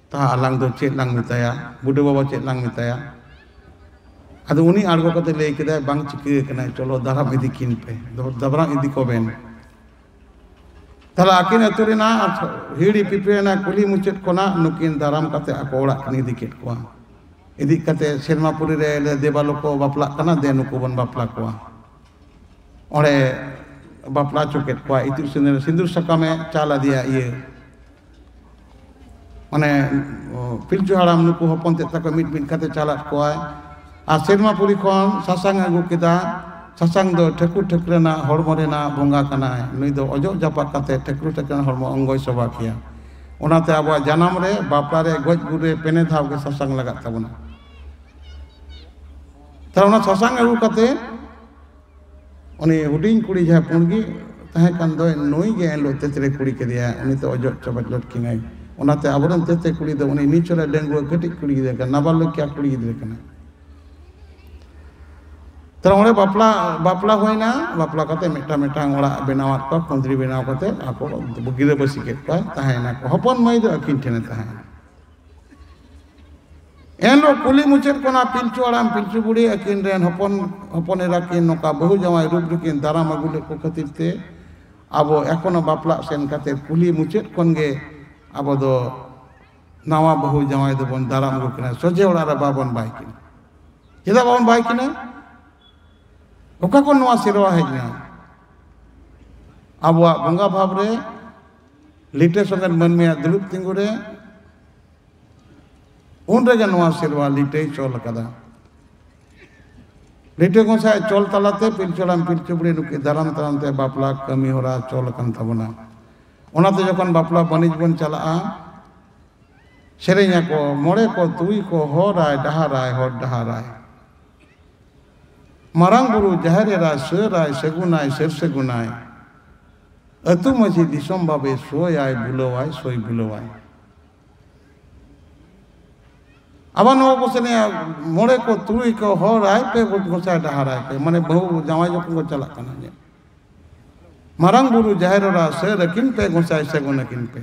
ᱛᱟᱦᱟ ᱟᱞᱟᱝ ᱫᱚ ᱪᱮᱫ ᱞᱟᱝ ᱢᱮᱛᱟᱭᱟ, ᱵᱩᱰᱷᱟᱹ ᱵᱟᱵᱟ ᱪᱮᱫ ᱞᱟᱝ ᱢᱮᱛᱟᱭᱟ?" ᱟᱫᱚ ᱩᱱᱤ ᱟᱬᱜᱚ ᱠᱟᱛᱮ ᱞᱟᱹᱭ ᱠᱮᱫᱟᱭ, "ᱵᱟᱝ ᱪᱤᱠᱟᱹ ᱟᱠᱟᱱᱟ, ᱪᱚᱞᱚ ᱫᱟᱨᱟᱢ ᱤᱫᱤ ᱠᱤᱱ ᱯᱮ, ᱫᱟᱨᱟᱢ ᱤᱫᱤ ᱠᱚᱵᱮᱱ᱾" ᱛᱟᱦᱞᱮ ᱟᱹᱠᱤᱱ ᱟᱹᱛᱩ ᱨᱮᱱᱟᱜ ᱦᱤᱲᱤ ᱯᱤᱯᱤᱲ ᱨᱮᱱᱟᱜ ᱠᱩᱞᱦᱤ ᱢᱩᱪᱟᱹᱫ ᱠᱷᱚᱱᱟᱜ ᱱᱩᱠᱤᱱ ᱫᱟᱨᱟᱢ ᱠᱟᱛᱮ ᱟᱠᱚ ᱚᱲᱟᱜ ᱠᱤᱱ ᱤᱫᱤ ᱠᱮᱫ ᱠᱚᱣᱟ᱾ ᱤᱫᱤ ᱠᱟᱛᱮ ᱥᱮᱨᱢᱟᱯᱩᱨᱤ ᱨᱮ ᱞᱮ ᱫᱮᱵᱟ ᱞᱚᱠᱚ ᱵᱟᱯᱞᱟᱜ ᱠᱟᱱᱟ, ᱫᱮ ᱱᱩᱠᱩ ᱵᱚᱱ ᱵᱟᱯᱞᱟ ᱠᱚᱣᱟ᱾ ᱚᱸᱰᱮ ᱵᱟᱯᱞᱟ ᱦᱚᱪᱚ ᱠᱮᱫ ᱠᱚᱣᱟ, ᱤᱛᱩᱫ ᱥᱤᱸᱫᱩᱨ, ᱥᱤᱸᱫᱩᱨ ᱥᱟᱠᱟᱢᱮ ᱪᱟᱞ ᱟᱫᱮᱭᱟ ᱤᱭᱟᱹ᱾ ᱢᱟᱱᱮ, ᱯᱤᱞᱪᱩ ᱦᱟᱲᱟᱢ ᱱᱩᱠᱩ ᱦᱚᱯᱚᱱ ᱛᱮᱫ ᱛᱟᱠᱚ ᱢᱤᱫ ᱢᱤᱫ ᱠᱟᱛᱮ ᱪᱟᱞᱟᱫ ᱠᱚᱣᱟᱭ᱾ ᱟᱨ ᱥᱮᱨᱢᱟᱯᱩᱨᱤ ᱠᱷᱚᱱ ᱥᱟᱥᱟᱝ ᱮ ᱟᱹᱜᱩ ᱠᱮᱫᱟ᱾ ᱥᱟᱥᱟᱝ ᱫᱚ ᱴᱷᱟᱹᱠᱩᱨ ᱴᱷᱟᱹᱠᱨᱟᱹᱱᱟᱜ ᱦᱚᱲᱢᱚ ᱨᱮᱱᱟᱜ ᱵᱚᱸᱜᱟ ᱠᱟᱱᱟᱭ᱾ ᱱᱩᱭ ᱫᱚ ᱚᱡᱚᱜ ᱡᱟᱯᱟᱜ ᱠᱟᱛᱮ ᱴᱷᱟᱹᱠᱩᱨ ᱴᱷᱟᱹᱠᱨᱟᱹᱱᱟᱜ ᱦᱚᱲᱢᱚ ᱚᱝᱜᱚᱭ ᱥᱚᱵᱷᱟ ᱠᱮᱭᱟ᱾ ᱚᱱᱟᱛᱮ ᱟᱵᱚᱣᱟᱜ ᱡᱟᱱᱟᱢ ᱨᱮ, ᱵᱟᱯᱞᱟ ᱨᱮ, ᱜᱚᱡ ᱜᱩᱨ ᱨᱮ ᱯᱮᱱᱮ ᱫᱷᱟᱣ ᱜᱮ ᱥᱟᱥᱟᱝ ᱞᱟᱜᱟᱜ ᱛᱟᱵᱚᱱᱟ᱾ ᱛᱟᱦᱞᱮ ᱚᱱᱟ ᱥᱟᱥᱟᱝ ᱟᱹᱜᱩ ᱠᱟᱛᱮ ᱩᱱᱤ ᱦᱩᱰᱤᱧ ᱠᱩᱲᱤ ᱡᱟᱦᱟᱸᱭ ᱯᱩᱸᱰ ᱜᱮ ᱛᱟᱦᱮᱸ ᱠᱟᱱ ᱫᱚᱭ, ᱱᱩᱭ ᱜᱮ ᱮᱱᱦᱤᱞᱳᱜ ᱛᱮᱛᱨᱮ ᱠᱩᱲᱤ ᱠᱮᱫᱮᱭᱟ᱾ ᱩᱱᱤ ᱫᱚ ᱚᱡᱚᱜ ᱪᱚᱵᱟᱡ ᱞᱚᱴᱠᱤᱝᱟᱭ᱾ ᱚᱱᱟᱛᱮ ᱟᱵᱚᱨᱮᱱ ᱛᱮᱛᱨᱮ ᱠᱩᱲᱤ ᱫᱚ ᱩᱱᱤ ᱱᱤᱪᱚᱞᱮ ᱰᱟᱺᱜᱩᱣᱟᱹ ᱠᱟᱹᱴᱤᱡ ᱠᱩᱲᱤ ᱜᱤᱫᱽᱨᱟᱹ ᱠᱟᱱᱟ, ᱱᱟᱵᱟᱞᱚᱠᱤᱭᱟ ᱠᱩᱲᱤ ᱜᱤᱫᱽᱨᱟᱹ ᱠᱟᱱᱟ᱾ ᱛᱟᱦᱞᱮ ᱚᱸᱰᱮ ᱵᱟᱯᱞᱟ, ᱵᱟᱯᱞᱟ ᱦᱩᱭᱱᱟ᱾ ᱵᱟᱯᱞᱟ ᱠᱟᱛᱮ ᱢᱤᱫᱴᱟᱝ ᱢᱤᱫᱴᱟᱝ ᱚᱲᱟᱜ ᱵᱮᱱᱟᱣᱟᱫ ᱠᱚᱣᱟ, ᱠᱩᱸᱫᱽᱨᱤ ᱵᱮᱱᱟᱣ ᱠᱟᱛᱮ ᱟᱠᱚ ᱜᱤᱨᱟᱹᱵᱟᱹᱥᱤ ᱠᱮᱫ ᱠᱚᱣᱟᱭ, ᱛᱟᱦᱮᱸᱭᱮᱱᱟ ᱠᱚ᱾ ᱦᱚᱯᱚᱱ ᱢᱟᱹᱭ ᱫᱚ ᱟᱹᱠᱤᱱ ᱴᱷᱮᱱᱮ ᱛᱟᱦᱮᱸᱭᱮᱱᱟ᱾ ᱮᱱᱦᱤᱞᱳᱜ ᱠᱩᱞᱦᱤ ᱢᱩᱪᱟᱹᱫ ᱠᱷᱚᱱᱟᱜ ᱯᱤᱞᱪᱩ ᱦᱟᱲᱟᱢ ᱯᱤᱞᱪᱩ ᱵᱩᱲᱦᱤ ᱟᱹᱠᱤᱱ ᱨᱮᱱ ᱦᱚᱯᱚᱱ, ᱦᱚᱯᱚᱱ ᱮᱨᱟ ᱠᱤᱱ ᱱᱚᱝᱠᱟ ᱵᱟᱹᱦᱩ ᱡᱟᱶᱟᱭ ᱨᱩᱯ ᱨᱮᱠᱤᱱ ᱫᱟᱨᱟᱢ ᱟᱹᱜᱩ ᱞᱮᱫ ᱠᱚ ᱠᱷᱟᱹᱛᱤᱨ ᱛᱮ ᱟᱵᱚ ᱮᱠᱷᱚᱱᱳ ᱵᱟᱯᱞᱟᱜ ᱥᱮᱱ ᱠᱟᱛᱮ ᱠᱩᱞᱦᱤ ᱢᱩᱪᱟᱹᱫ ᱠᱷᱚᱱ ᱜᱮ ᱟᱵᱚ ᱫᱚ ᱱᱟᱣᱟ ᱵᱟᱹᱦᱩ ᱡᱟᱶᱟᱭ ᱫᱚᱵᱚᱱ ᱫᱟᱨᱟᱢ ᱟᱹᱜᱩ ᱠᱤᱱᱟ, ᱥᱚᱡᱷᱮ ᱚᱲᱟᱜ ᱨᱮ ᱵᱟᱵᱚᱱ ᱵᱟᱭ ᱠᱤᱱᱟ᱾ ᱪᱮᱫᱟᱜ ᱵᱟᱵᱚᱱ ᱵᱟᱭ ᱠᱤᱱᱟ? ᱚᱠᱟ ᱠᱷᱚᱱ ᱱᱚᱣᱟ ᱥᱮᱨᱣᱟ ᱦᱮᱡ ᱮᱱᱟ? ᱟᱵᱚᱣᱟᱜ ᱵᱚᱸᱜᱟ ᱵᱷᱟᱵᱽ ᱨᱮ, ᱞᱤᱴᱟᱹ ᱥᱚᱸᱜᱮ ᱢᱟᱹᱱᱢᱤᱭᱟᱜ ᱫᱩᱲᱩᱵ ᱛᱤᱸᱜᱩ ᱨᱮ, ᱩᱱ ᱨᱮᱜᱮ ᱱᱚᱣᱟ ᱥᱮᱨᱣᱟ ᱞᱤᱴᱟᱹᱭ ᱪᱚᱞ ᱟᱠᱟᱫᱟ᱾ ᱞᱤᱴᱟᱹ ᱜᱚᱸᱥᱟᱭ ᱪᱚᱞ ᱛᱟᱞᱟᱛᱮ ᱯᱤᱞᱪᱩ ᱦᱟᱲᱟᱢ ᱯᱤᱞᱪᱩ ᱵᱩᱲᱦᱤ ᱱᱩᱠᱤᱱ ᱫᱟᱨᱟᱢ ᱫᱟᱨᱟᱢ ᱛᱮ ᱵᱟᱯᱞᱟ ᱠᱟᱹᱢᱤ ᱦᱚᱨᱟ ᱪᱚᱞ ᱟᱠᱟᱱ ᱛᱟᱵᱚᱱᱟ᱾ ᱚᱱᱟᱛᱮ ᱡᱚᱠᱷᱚᱱ ᱵᱟᱯᱞᱟ ᱵᱟᱹᱱᱤᱡ ᱵᱚᱱ ᱪᱟᱞᱟᱜᱼᱟ, ᱥᱮᱨᱮᱧ ᱟᱠᱚ, "ᱢᱚᱬᱮ ᱠᱚ ᱛᱩᱨᱩᱭ ᱠᱚ ᱦᱚᱨᱟᱭ ᱰᱟᱦᱟᱨᱟᱭ ᱦᱚᱨ ᱰᱟᱦᱟᱨᱟᱭ, ᱢᱟᱨᱟᱝ ᱵᱩᱨᱩ ᱡᱟᱦᱮᱨ ᱮᱨᱟ ᱥᱟᱹᱨᱟᱭ ᱥᱟᱹᱜᱩᱱᱟᱭ ᱥᱟᱹᱨ ᱥᱟᱹᱜᱩᱱᱟᱭ, ᱟᱹᱛᱩ ᱢᱟᱹᱡᱷᱤ ᱫᱤᱥᱚᱢ ᱵᱟᱵᱮ ᱥᱳᱭᱟᱭ ᱵᱩᱞᱟᱹᱣᱟᱭ ᱥᱳᱭ ᱵᱩᱞᱟᱹᱣᱟᱭ᱾" ᱟᱵᱟᱨ ᱱᱚᱣᱟ ᱠᱚ ᱥᱮᱨᱮᱧᱟ, "ᱢᱚᱬᱮ ᱠᱚ ᱛᱩᱨᱩᱭ ᱠᱚ ᱦᱚᱨᱟᱭ ᱯᱮ ᱜᱚᱸᱥᱟᱭ ᱰᱟᱦᱟᱨᱟᱭ ᱯᱮ", ᱢᱟᱱᱮ ᱵᱟᱹᱦᱩ ᱡᱟᱶᱟᱭ ᱡᱚᱠᱷᱚᱱ ᱠᱚ ᱪᱟᱞᱟᱜ ᱠᱟᱱᱟ, ᱡᱮ, "ᱢᱟᱨᱟᱝ ᱵᱩᱨᱩ ᱡᱟᱦᱮᱨ ᱮᱨᱟ ᱥᱟᱹᱨ ᱟᱹᱠᱤᱱ ᱯᱮ ᱜᱚᱸᱥᱟᱭ ᱥᱟᱹᱜᱩᱱ ᱟᱹᱠᱤᱱ ᱯᱮ,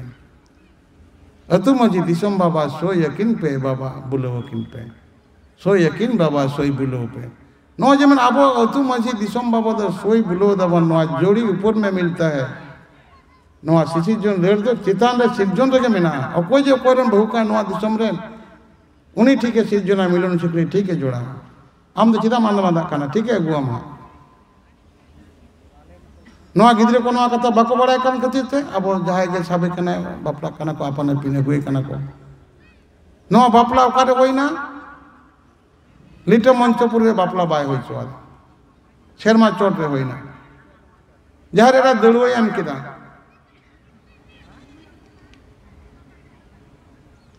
ᱟᱹᱛᱩ ᱢᱟᱹᱡᱷᱤ ᱫᱤᱥᱚᱢ ᱵᱟᱵᱟ ᱥᱳᱭ ᱟᱹᱠᱤᱱ ᱯᱮ ᱵᱟᱵᱟ ᱵᱩᱞᱟᱹᱣ ᱟᱹᱠᱤᱱ ᱯᱮ, ᱥᱳᱭ ᱟᱹᱠᱤᱱ ᱵᱟᱵᱟ ᱥᱳᱭ ᱵᱩᱞᱟᱹᱣ ᱯᱮ᱾" ᱱᱚᱜᱼᱚᱭ ᱡᱮᱢᱚᱱ ᱟᱵᱚ ᱟᱹᱛᱩ ᱢᱟᱹᱡᱷᱤ ᱫᱤᱥᱚᱢ ᱵᱟᱵᱟ ᱫᱚ ᱥᱳᱭ ᱵᱩᱞᱟᱹᱣ ᱫᱟᱵᱚᱱ, ᱱᱚᱣᱟ ᱡᱳᱲᱤ ᱩᱯᱚᱨ ᱢᱮ ᱢᱤᱞᱛᱟ ᱦᱮ᱾ ᱱᱚᱣᱟ ᱥᱤᱥᱤᱨᱡᱚᱱ ᱨᱟᱹᱲ ᱫᱚ ᱪᱮᱛᱟᱱ ᱨᱮ ᱥᱤᱨᱡᱚᱱ ᱨᱮᱜᱮ ᱢᱮᱱᱟᱜᱼᱟ᱾ ᱚᱠᱚᱭ ᱡᱮ ᱚᱠᱚᱭ ᱨᱮᱱ ᱵᱟᱹᱦᱩ ᱠᱟᱱ ᱱᱚᱣᱟ ᱫᱤᱥᱚᱢ ᱨᱮᱱ, ᱩᱱᱤ ᱴᱷᱤᱠᱮ ᱥᱤᱨᱡᱚᱱᱟ, ᱢᱤᱞᱚᱱ ᱥᱤᱠᱲᱤ ᱴᱷᱤᱠᱮ ᱡᱚᱲᱟᱣᱟ᱾ ᱟᱢ ᱫᱚ ᱪᱮᱫᱟᱜ ᱮᱢ ᱟᱸᱫᱟ ᱢᱟᱸᱫᱟᱜ ᱠᱟᱱᱟ? ᱴᱷᱤᱠᱮ ᱟᱹᱜᱩᱣᱟᱢᱟ᱾ ᱱᱚᱣᱟ ᱜᱤᱫᱽᱨᱟᱹ ᱠᱚ ᱱᱚᱣᱟ ᱠᱟᱛᱷᱟ ᱵᱟᱠᱚ ᱵᱟᱲᱟᱭ ᱠᱟᱱ ᱠᱷᱟᱹᱛᱤᱨ ᱛᱮ ᱟᱵᱚ ᱡᱟᱦᱟᱸᱭ ᱜᱮ ᱥᱟᱵᱮ ᱠᱟᱱᱟᱭ, ᱵᱟᱯᱞᱟᱜ ᱠᱟᱱᱟ ᱠᱚ, ᱟᱯᱟᱱ ᱟᱹᱯᱤᱱ ᱟᱹᱜᱩᱭᱮ ᱠᱟᱱᱟ ᱠᱚ᱾ ᱱᱚᱣᱟ ᱵᱟᱯᱞᱟ ᱚᱠᱟᱨᱮ ᱦᱩᱭᱱᱟ? ᱞᱤᱴᱟᱹ ᱢᱚᱧᱪᱚᱯᱩᱨ ᱨᱮ ᱵᱟᱯᱞᱟ ᱵᱟᱭ ᱦᱩᱭ ᱦᱚᱪᱚᱣᱟᱫᱟ᱾ ᱥᱮᱨᱢᱟ ᱪᱚᱴ ᱨᱮ ᱦᱩᱭᱱᱟ᱾ ᱡᱟᱦᱮᱨ ᱮᱨᱟ ᱫᱟᱹᱲᱩᱣᱟᱹᱭ ᱮᱢ ᱠᱮᱫᱟ᱾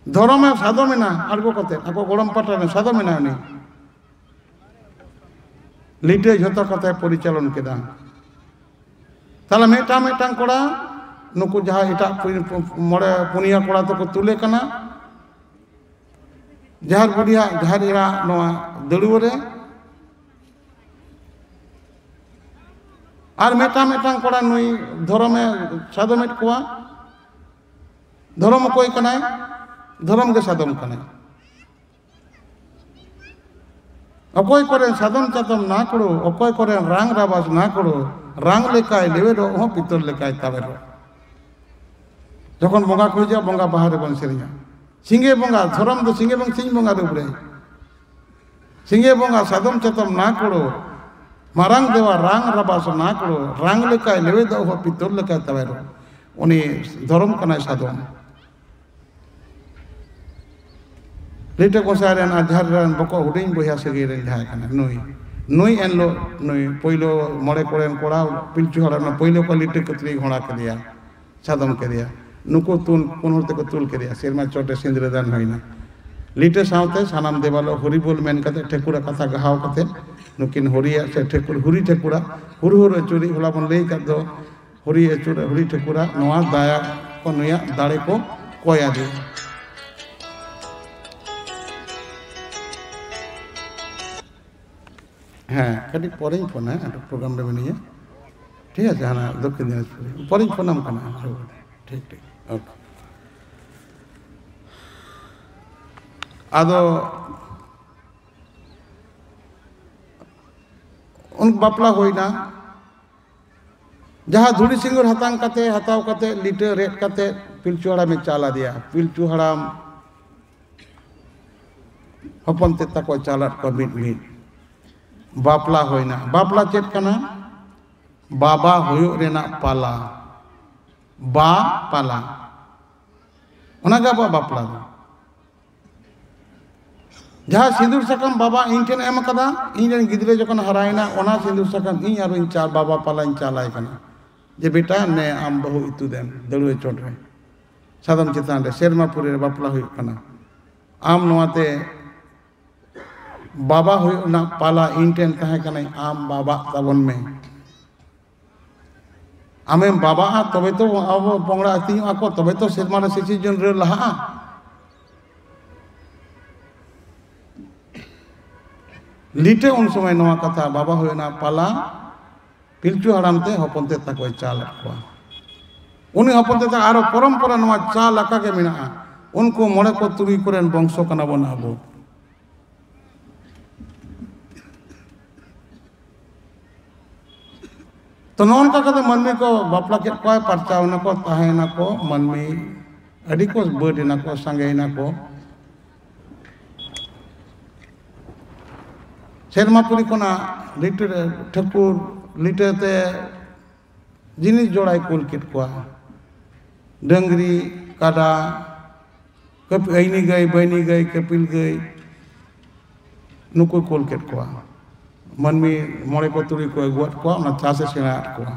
ᱫᱷᱚᱨᱚᱢᱮ ᱥᱟᱫᱚᱢ ᱮᱱᱟ, ᱟᱬᱜᱚ ᱠᱟᱛᱮ ᱟᱠᱚ ᱜᱚᱲᱚᱢ ᱯᱟᱦᱴᱟ ᱨᱮ ᱥᱟᱫᱚᱢ ᱮᱱᱟ ᱩᱱᱤ᱾ ᱞᱤᱴᱟᱹ ᱡᱷᱚᱛᱚ ᱠᱟᱛᱮ ᱯᱚᱨᱤᱪᱟᱞᱚᱱ ᱠᱮᱫᱟ᱾ ᱛᱟᱦᱞᱮ ᱢᱤᱫᱴᱟᱝ ᱢᱤᱫᱴᱟᱝ ᱠᱚᱲᱟ ᱱᱩᱠᱩ ᱡᱟᱦᱟᱸ ᱮᱴᱟᱜ ᱯᱩ-, ᱯᱩ-, ᱢᱚᱬᱮ ᱯᱩᱱᱭᱟᱹ ᱠᱚᱲᱟ ᱛᱮᱠᱚ ᱛᱩᱞᱮ ᱠᱟᱱᱟ᱾ ᱡᱟᱦᱮᱨ ᱵᱩᱰᱷᱤᱭᱟᱜ, ᱡᱟᱦᱮᱨ ᱮᱨᱟ ᱱᱚᱣᱟ ᱫᱟᱹᱲᱩᱣᱟᱹ ᱨᱮ᱾ ᱟᱨ ᱢᱤᱫᱴᱟᱝ ᱢᱤᱫᱴᱟᱝ ᱠᱚᱲᱟ ᱱᱩᱭ ᱫᱷᱚᱨᱚᱢᱮ ᱥᱟᱫᱚᱢᱮᱫ ᱠᱚᱣᱟ᱾ ᱫᱷᱚᱨᱚᱢ ᱚᱠᱚᱭ ᱠᱟᱱᱟᱭ? ᱫᱷᱚᱨᱚᱢ ᱜᱮ ᱥᱟᱫᱚᱢ ᱠᱟᱱᱟᱭ᱾ ᱚᱠᱚᱭ ᱠᱚᱨᱮᱱ ᱥᱟᱫᱚᱢ ᱪᱟᱛᱚᱢ ᱱᱟᱠᱲᱚ, ᱚᱠᱚᱭ ᱠᱚᱨᱮᱱ ᱨᱟᱝ ᱨᱟᱵᱟᱥ ᱱᱟᱠᱲᱚ, ᱨᱟᱝ ᱞᱮᱠᱟᱭ ᱞᱮᱣᱮᱫᱚᱜ ᱦᱚᱸ ᱯᱤᱛᱚᱞ ᱞᱮᱠᱟᱭ ᱛᱟᱣᱮᱨᱚᱜ᱾ ᱡᱚᱠᱷᱚᱱ ᱵᱚᱸᱜᱟ ᱠᱚ ᱦᱤᱡᱩᱜᱼᱟ, ᱵᱚᱸᱜᱟ ᱵᱟᱦᱟ ᱨᱮᱵᱚᱱ ᱥᱮᱨᱮᱧᱟ᱾ ᱥᱤᱸᱜᱮ ᱵᱚᱸᱜᱟ, ᱫᱷᱚᱨᱚᱢ ᱫᱚ ᱥᱤᱸᱜᱮ ᱵᱚᱸᱜᱟ, ᱥᱤᱧ ᱵᱚᱸᱜᱟ ᱨᱩᱯ ᱨᱮ᱾ ᱥᱤᱸᱜᱮ ᱵᱚᱸᱜᱟ, ᱥᱟᱫᱚᱢ ᱪᱟᱛᱚᱢ ᱱᱟᱠᱚᱲᱚ, ᱢᱟᱨᱟᱝ ᱫᱮᱣᱟ ᱨᱟᱝ ᱨᱟᱵᱟᱥ ᱱᱟᱠᱚᱲᱚ, ᱨᱟᱝ ᱞᱮᱠᱟᱭ ᱞᱮᱣᱮᱫᱚᱜ ᱦᱚᱸ ᱯᱤᱛᱚᱞ ᱞᱮᱠᱟᱭ ᱛᱟᱣᱮᱨᱚᱜ᱾ ᱩᱱᱤ ᱫᱷᱚᱨᱚᱢ ᱠᱟᱱᱟᱭ ᱥᱟᱫᱚᱢ᱾ ᱞᱤᱴᱟᱹ ᱜᱚᱸᱥᱟᱭ ᱨᱮᱱ ᱟᱨ ᱡᱷᱟᱨ ᱨᱮᱱ ᱵᱚᱠᱚ ᱦᱩᱰᱤᱧ ᱵᱚᱭᱦᱟ ᱥᱟᱹᱜᱟᱹᱭ ᱨᱮᱱ ᱡᱟᱦᱟᱸᱭ ᱠᱟᱱᱟᱭ ᱱᱩᱭ, ᱱᱩᱭ ᱮᱱᱦᱤᱞᱳᱜ ᱱᱩᱭ ᱯᱳᱭᱞᱳ ᱢᱚᱬᱮ ᱠᱚᱲᱮᱱ ᱠᱚᱲᱟ ᱯᱤᱞᱪᱩ ᱦᱟᱲᱟᱢ ᱯᱳᱭᱞᱳ ᱠᱚ ᱞᱤᱴᱟᱹ ᱠᱟᱹᱛᱨᱤ ᱜᱷᱚᱲᱟ ᱠᱮᱫᱮᱭᱟ, ᱥᱟᱫᱚᱢ ᱠᱮᱫᱮᱭᱟ᱾ ᱱᱩᱠᱩ ᱛᱩᱞ, ᱯᱩᱱ ᱦᱚᱲ ᱛᱮᱠᱚ ᱛᱩᱞ ᱠᱮᱫᱮᱭᱟ, ᱥᱮᱨᱢᱟ ᱪᱚᱴ ᱨᱮ ᱥᱤᱸᱫᱽᱨᱟᱹ ᱫᱟᱱ ᱦᱩᱭᱱᱟ᱾ ᱞᱤᱴᱟᱹ ᱥᱟᱶᱛᱮ ᱥᱟᱱᱟᱢ ᱫᱮᱵᱟᱞᱳ ᱦᱚᱨᱤᱵᱳᱞ ᱢᱮᱱ ᱠᱟᱛᱮ ᱴᱷᱟᱹᱠᱩᱨᱟᱜ ᱠᱟᱛᱷᱟ ᱜᱟᱦᱟᱣ ᱠᱟᱛᱮ ᱱᱩᱠᱤᱱ ᱦᱚᱨᱤᱭᱟᱜ ᱥᱮ ᱴᱷᱟᱹᱠᱩᱨ, ᱦᱩᱨᱤ ᱴᱷᱟᱹᱠᱩᱨᱟᱜ ᱦᱩᱨ ᱦᱩᱨ ᱟᱹᱪᱩᱨᱤᱡ ᱦᱚᱞᱟ ᱵᱚᱱ ᱞᱟᱹᱭ ᱟᱠᱟᱫ ᱫᱚ, ᱦᱩᱨᱤ ᱟᱹᱪᱩᱨ, ᱦᱩᱨᱤ ᱴᱷᱟᱹᱠᱩᱨᱟᱜ ᱱᱚᱣᱟ ᱫᱟᱭᱟ ᱠᱚ, ᱱᱩᱭᱟᱜ ᱫᱟᱲᱮ ᱠᱚ ᱠᱚᱭ ᱟᱫᱮᱭᱟ᱾ ᱦᱮᱸ, ᱠᱟᱹᱴᱤᱡ ᱯᱚᱨᱮᱧ ᱯᱷᱳᱱᱟ, ᱟᱨ ᱯᱨᱳᱜᱨᱟᱢ ᱨᱮ ᱢᱤᱱᱟᱹᱧᱟ᱾ ᱴᱷᱤᱠ ᱟᱪᱷᱮ, ᱦᱟᱱᱟ ᱫᱚᱠᱠᱷᱤᱱ ᱫᱤᱱᱟᱡᱽᱯᱩᱨ ᱨᱮ᱾ ᱯᱚᱨᱮᱧ ᱯᱷᱳᱱᱟᱢ ᱠᱟᱱᱟ᱾ ᱴᱷᱤᱠ, ᱴᱷᱤᱠ, ᱳᱠᱮ᱾ ᱟᱫᱚ ᱩᱱ ᱵᱟᱯᱞᱟ ᱦᱩᱭᱱᱟ, ᱡᱟᱦᱟᱸ ᱫᱷᱩᱲᱤ ᱥᱤᱸᱜᱩᱨ ᱦᱟᱛᱟᱝ ᱠᱟᱛᱮ, ᱦᱟᱛᱟᱣ ᱠᱟᱛᱮ, ᱞᱤᱴᱟᱹ ᱨᱮᱫ ᱠᱟᱛᱮ ᱯᱤᱞᱪᱩ ᱦᱟᱲᱟᱢᱮ ᱪᱟᱞ ᱟᱫᱮᱭᱟ᱾ ᱯᱤᱞᱪᱩ ᱦᱟᱲᱟᱢ ᱦᱚᱯᱚᱱ ᱛᱮᱫ ᱛᱟᱠᱚ ᱪᱟᱞᱟᱫ ᱠᱚᱣᱟ ᱢᱤᱫ ᱢᱤᱫ᱾ ᱵᱟᱯᱞᱟ ᱦᱩᱭᱱᱟ᱾ ᱵᱟᱯᱞᱟ ᱪᱮᱫ ᱠᱟᱱᱟ? ᱵᱟᱵᱟ ᱦᱩᱭᱩᱜ ᱨᱮᱱᱟᱜ ᱯᱟᱞᱟ᱾ ᱵᱟ ᱯᱟᱞᱟ᱾ ᱚᱱᱟᱜᱮ ᱟᱵᱚᱣᱟᱜ ᱵᱟᱯᱞᱟ ᱫᱚ᱾ ᱡᱟᱦᱟᱸ ᱥᱤᱸᱫᱩᱨ ᱥᱟᱠᱟᱢ ᱵᱟᱵᱟ ᱤᱧ ᱴᱷᱮᱱ ᱮᱢ ᱟᱠᱟᱫᱟ, ᱤᱧ ᱨᱮᱱ ᱜᱤᱫᱽᱨᱟᱹ ᱡᱚᱠᱷᱚᱱ ᱦᱟᱨᱟᱭᱮᱱᱟ, ᱚᱱᱟ ᱥᱤᱸᱫᱩᱨ ᱥᱟᱠᱟᱢ ᱤᱧ ᱟᱨᱚᱧ ᱪᱟᱞ, ᱵᱟᱵᱟ ᱯᱟᱞᱟᱧ ᱪᱟᱞᱟᱭ ᱠᱟᱱᱟ᱾ ᱡᱮ, "ᱵᱮᱴᱟ, ᱱᱮ ᱟᱢ ᱵᱟᱹᱦᱩ ᱤᱛᱩᱫ ᱮᱢ ᱫᱟᱹᱲᱩᱣᱟᱹ ᱪᱚᱴ ᱨᱮ, ᱥᱟᱫᱚᱢ ᱪᱮᱛᱟᱱ ᱨᱮ, ᱥᱮᱨᱢᱟᱯᱩᱨᱤ ᱨᱮ ᱵᱟᱯᱞᱟ ᱦᱩᱭᱩᱜ ᱠᱟᱱᱟ᱾ ᱟᱢ ᱱᱚᱣᱟᱛᱮ ᱵᱟᱵᱟ ᱦᱩᱭᱩᱜ ᱨᱮᱱᱟᱜ ᱯᱟᱞᱟ ᱤᱧ ᱴᱷᱮᱱ ᱛᱟᱦᱮᱸ ᱠᱟᱱᱟᱭ, ᱟᱢ ᱵᱟᱵᱟᱜ ᱛᱟᱵᱚᱱ ᱢᱮ᱾ ᱟᱢᱮᱢ ᱵᱟᱵᱟᱜᱼᱟ, ᱛᱚᱵᱮ ᱛᱚ ᱟᱵᱚ ᱵᱚᱝᱲᱟ ᱟᱹᱛᱤᱧᱚᱜ ᱟᱠᱚ, ᱛᱚᱵᱮ ᱛᱚ ᱥᱮᱨᱢᱟ ᱨᱮ ᱥᱤᱥᱤᱨ ᱡᱚᱱ ᱨᱟᱹᱲ ᱞᱟᱦᱟᱜᱼᱟ᱾" ᱞᱤᱴᱟᱹ ᱩᱱ ᱥᱚᱢᱚᱭ ᱱᱚᱣᱟ ᱠᱟᱛᱷᱟ, ᱵᱟᱵᱟ ᱦᱩᱭᱩᱜ ᱨᱮᱱᱟᱜ ᱯᱟᱞᱟ ᱯᱤᱞᱪᱩ ᱦᱟᱲᱟᱢ ᱛᱮ ᱦᱚᱯᱚᱱ ᱛᱮᱫ ᱛᱟᱠᱚᱭ ᱪᱟᱞ ᱟᱫ ᱠᱚᱣᱟ᱾ ᱩᱱᱤ ᱦᱚᱯᱚᱱ ᱛᱮᱫ ᱟᱨᱚ ᱯᱚᱨᱚᱢᱯᱚᱨᱟ ᱱᱚᱣᱟ ᱪᱟᱞ ᱟᱠᱟ ᱜᱮ ᱢᱮᱱᱟᱜᱼᱟ᱾ ᱩᱱᱠᱩ ᱢᱚᱬᱮ ᱠᱚ ᱛᱩᱨᱩᱭ ᱠᱚᱨᱮᱱ ᱵᱚᱝᱥᱚ ᱠᱟᱱᱟ ᱵᱚᱱ ᱟᱵᱚ᱾ ᱛᱚ ᱱᱚᱜᱼᱚ ᱱᱚᱝᱠᱟ ᱠᱟᱛᱮ ᱢᱟᱹᱱᱢᱤ ᱠᱚ ᱵᱟᱯᱞᱟ ᱠᱮᱫ ᱠᱚᱣᱟᱭ, ᱯᱟᱨᱪᱟᱣ ᱮᱱᱟᱠᱚ, ᱛᱟᱦᱮᱸᱭᱮᱱᱟᱠᱚ, ᱢᱟᱹᱱᱢᱤ ᱟᱹᱰᱤ ᱠᱚ ᱵᱟᱹᱰ ᱮᱱᱟᱠᱚ, ᱥᱟᱸᱜᱮᱭᱮᱱᱟᱠᱚ᱾ ᱥᱮᱨᱢᱟᱯᱩᱨᱤ ᱠᱷᱚᱱᱟᱜ ᱞᱤᱴᱟᱹ ᱴᱷᱟᱹᱠᱩᱨ ᱞᱤᱴᱟᱹᱛᱮ ᱡᱤᱱᱤᱥ ᱡᱚᱲᱟᱭ ᱠᱩᱞ ᱠᱮᱫ ᱠᱚᱣᱟ᱾ ᱰᱟᱹᱝᱨᱤ, ᱠᱟᱰᱟ, ᱠᱟᱹᱯ-, ᱟᱹᱭᱱᱤ ᱜᱟᱹᱭ, ᱵᱟᱹᱭᱱᱤ ᱜᱟᱹᱭ, ᱠᱟᱹᱯᱤᱞ ᱜᱟᱹᱭ, ᱱᱩᱠᱩᱭ ᱠᱩᱞ ᱠᱮᱫ ᱠᱚᱣᱟ᱾ ᱢᱟᱹᱱᱢᱤ ᱢᱚᱬᱮ ᱠᱚ ᱛᱩᱨᱩᱭ ᱠᱚ ᱟᱹᱜᱩᱣᱟᱫ ᱠᱚᱣᱟ, ᱚᱱᱟ ᱪᱟᱥᱮ ᱥᱮᱬᱟᱣᱟᱫ ᱠᱚᱣᱟ᱾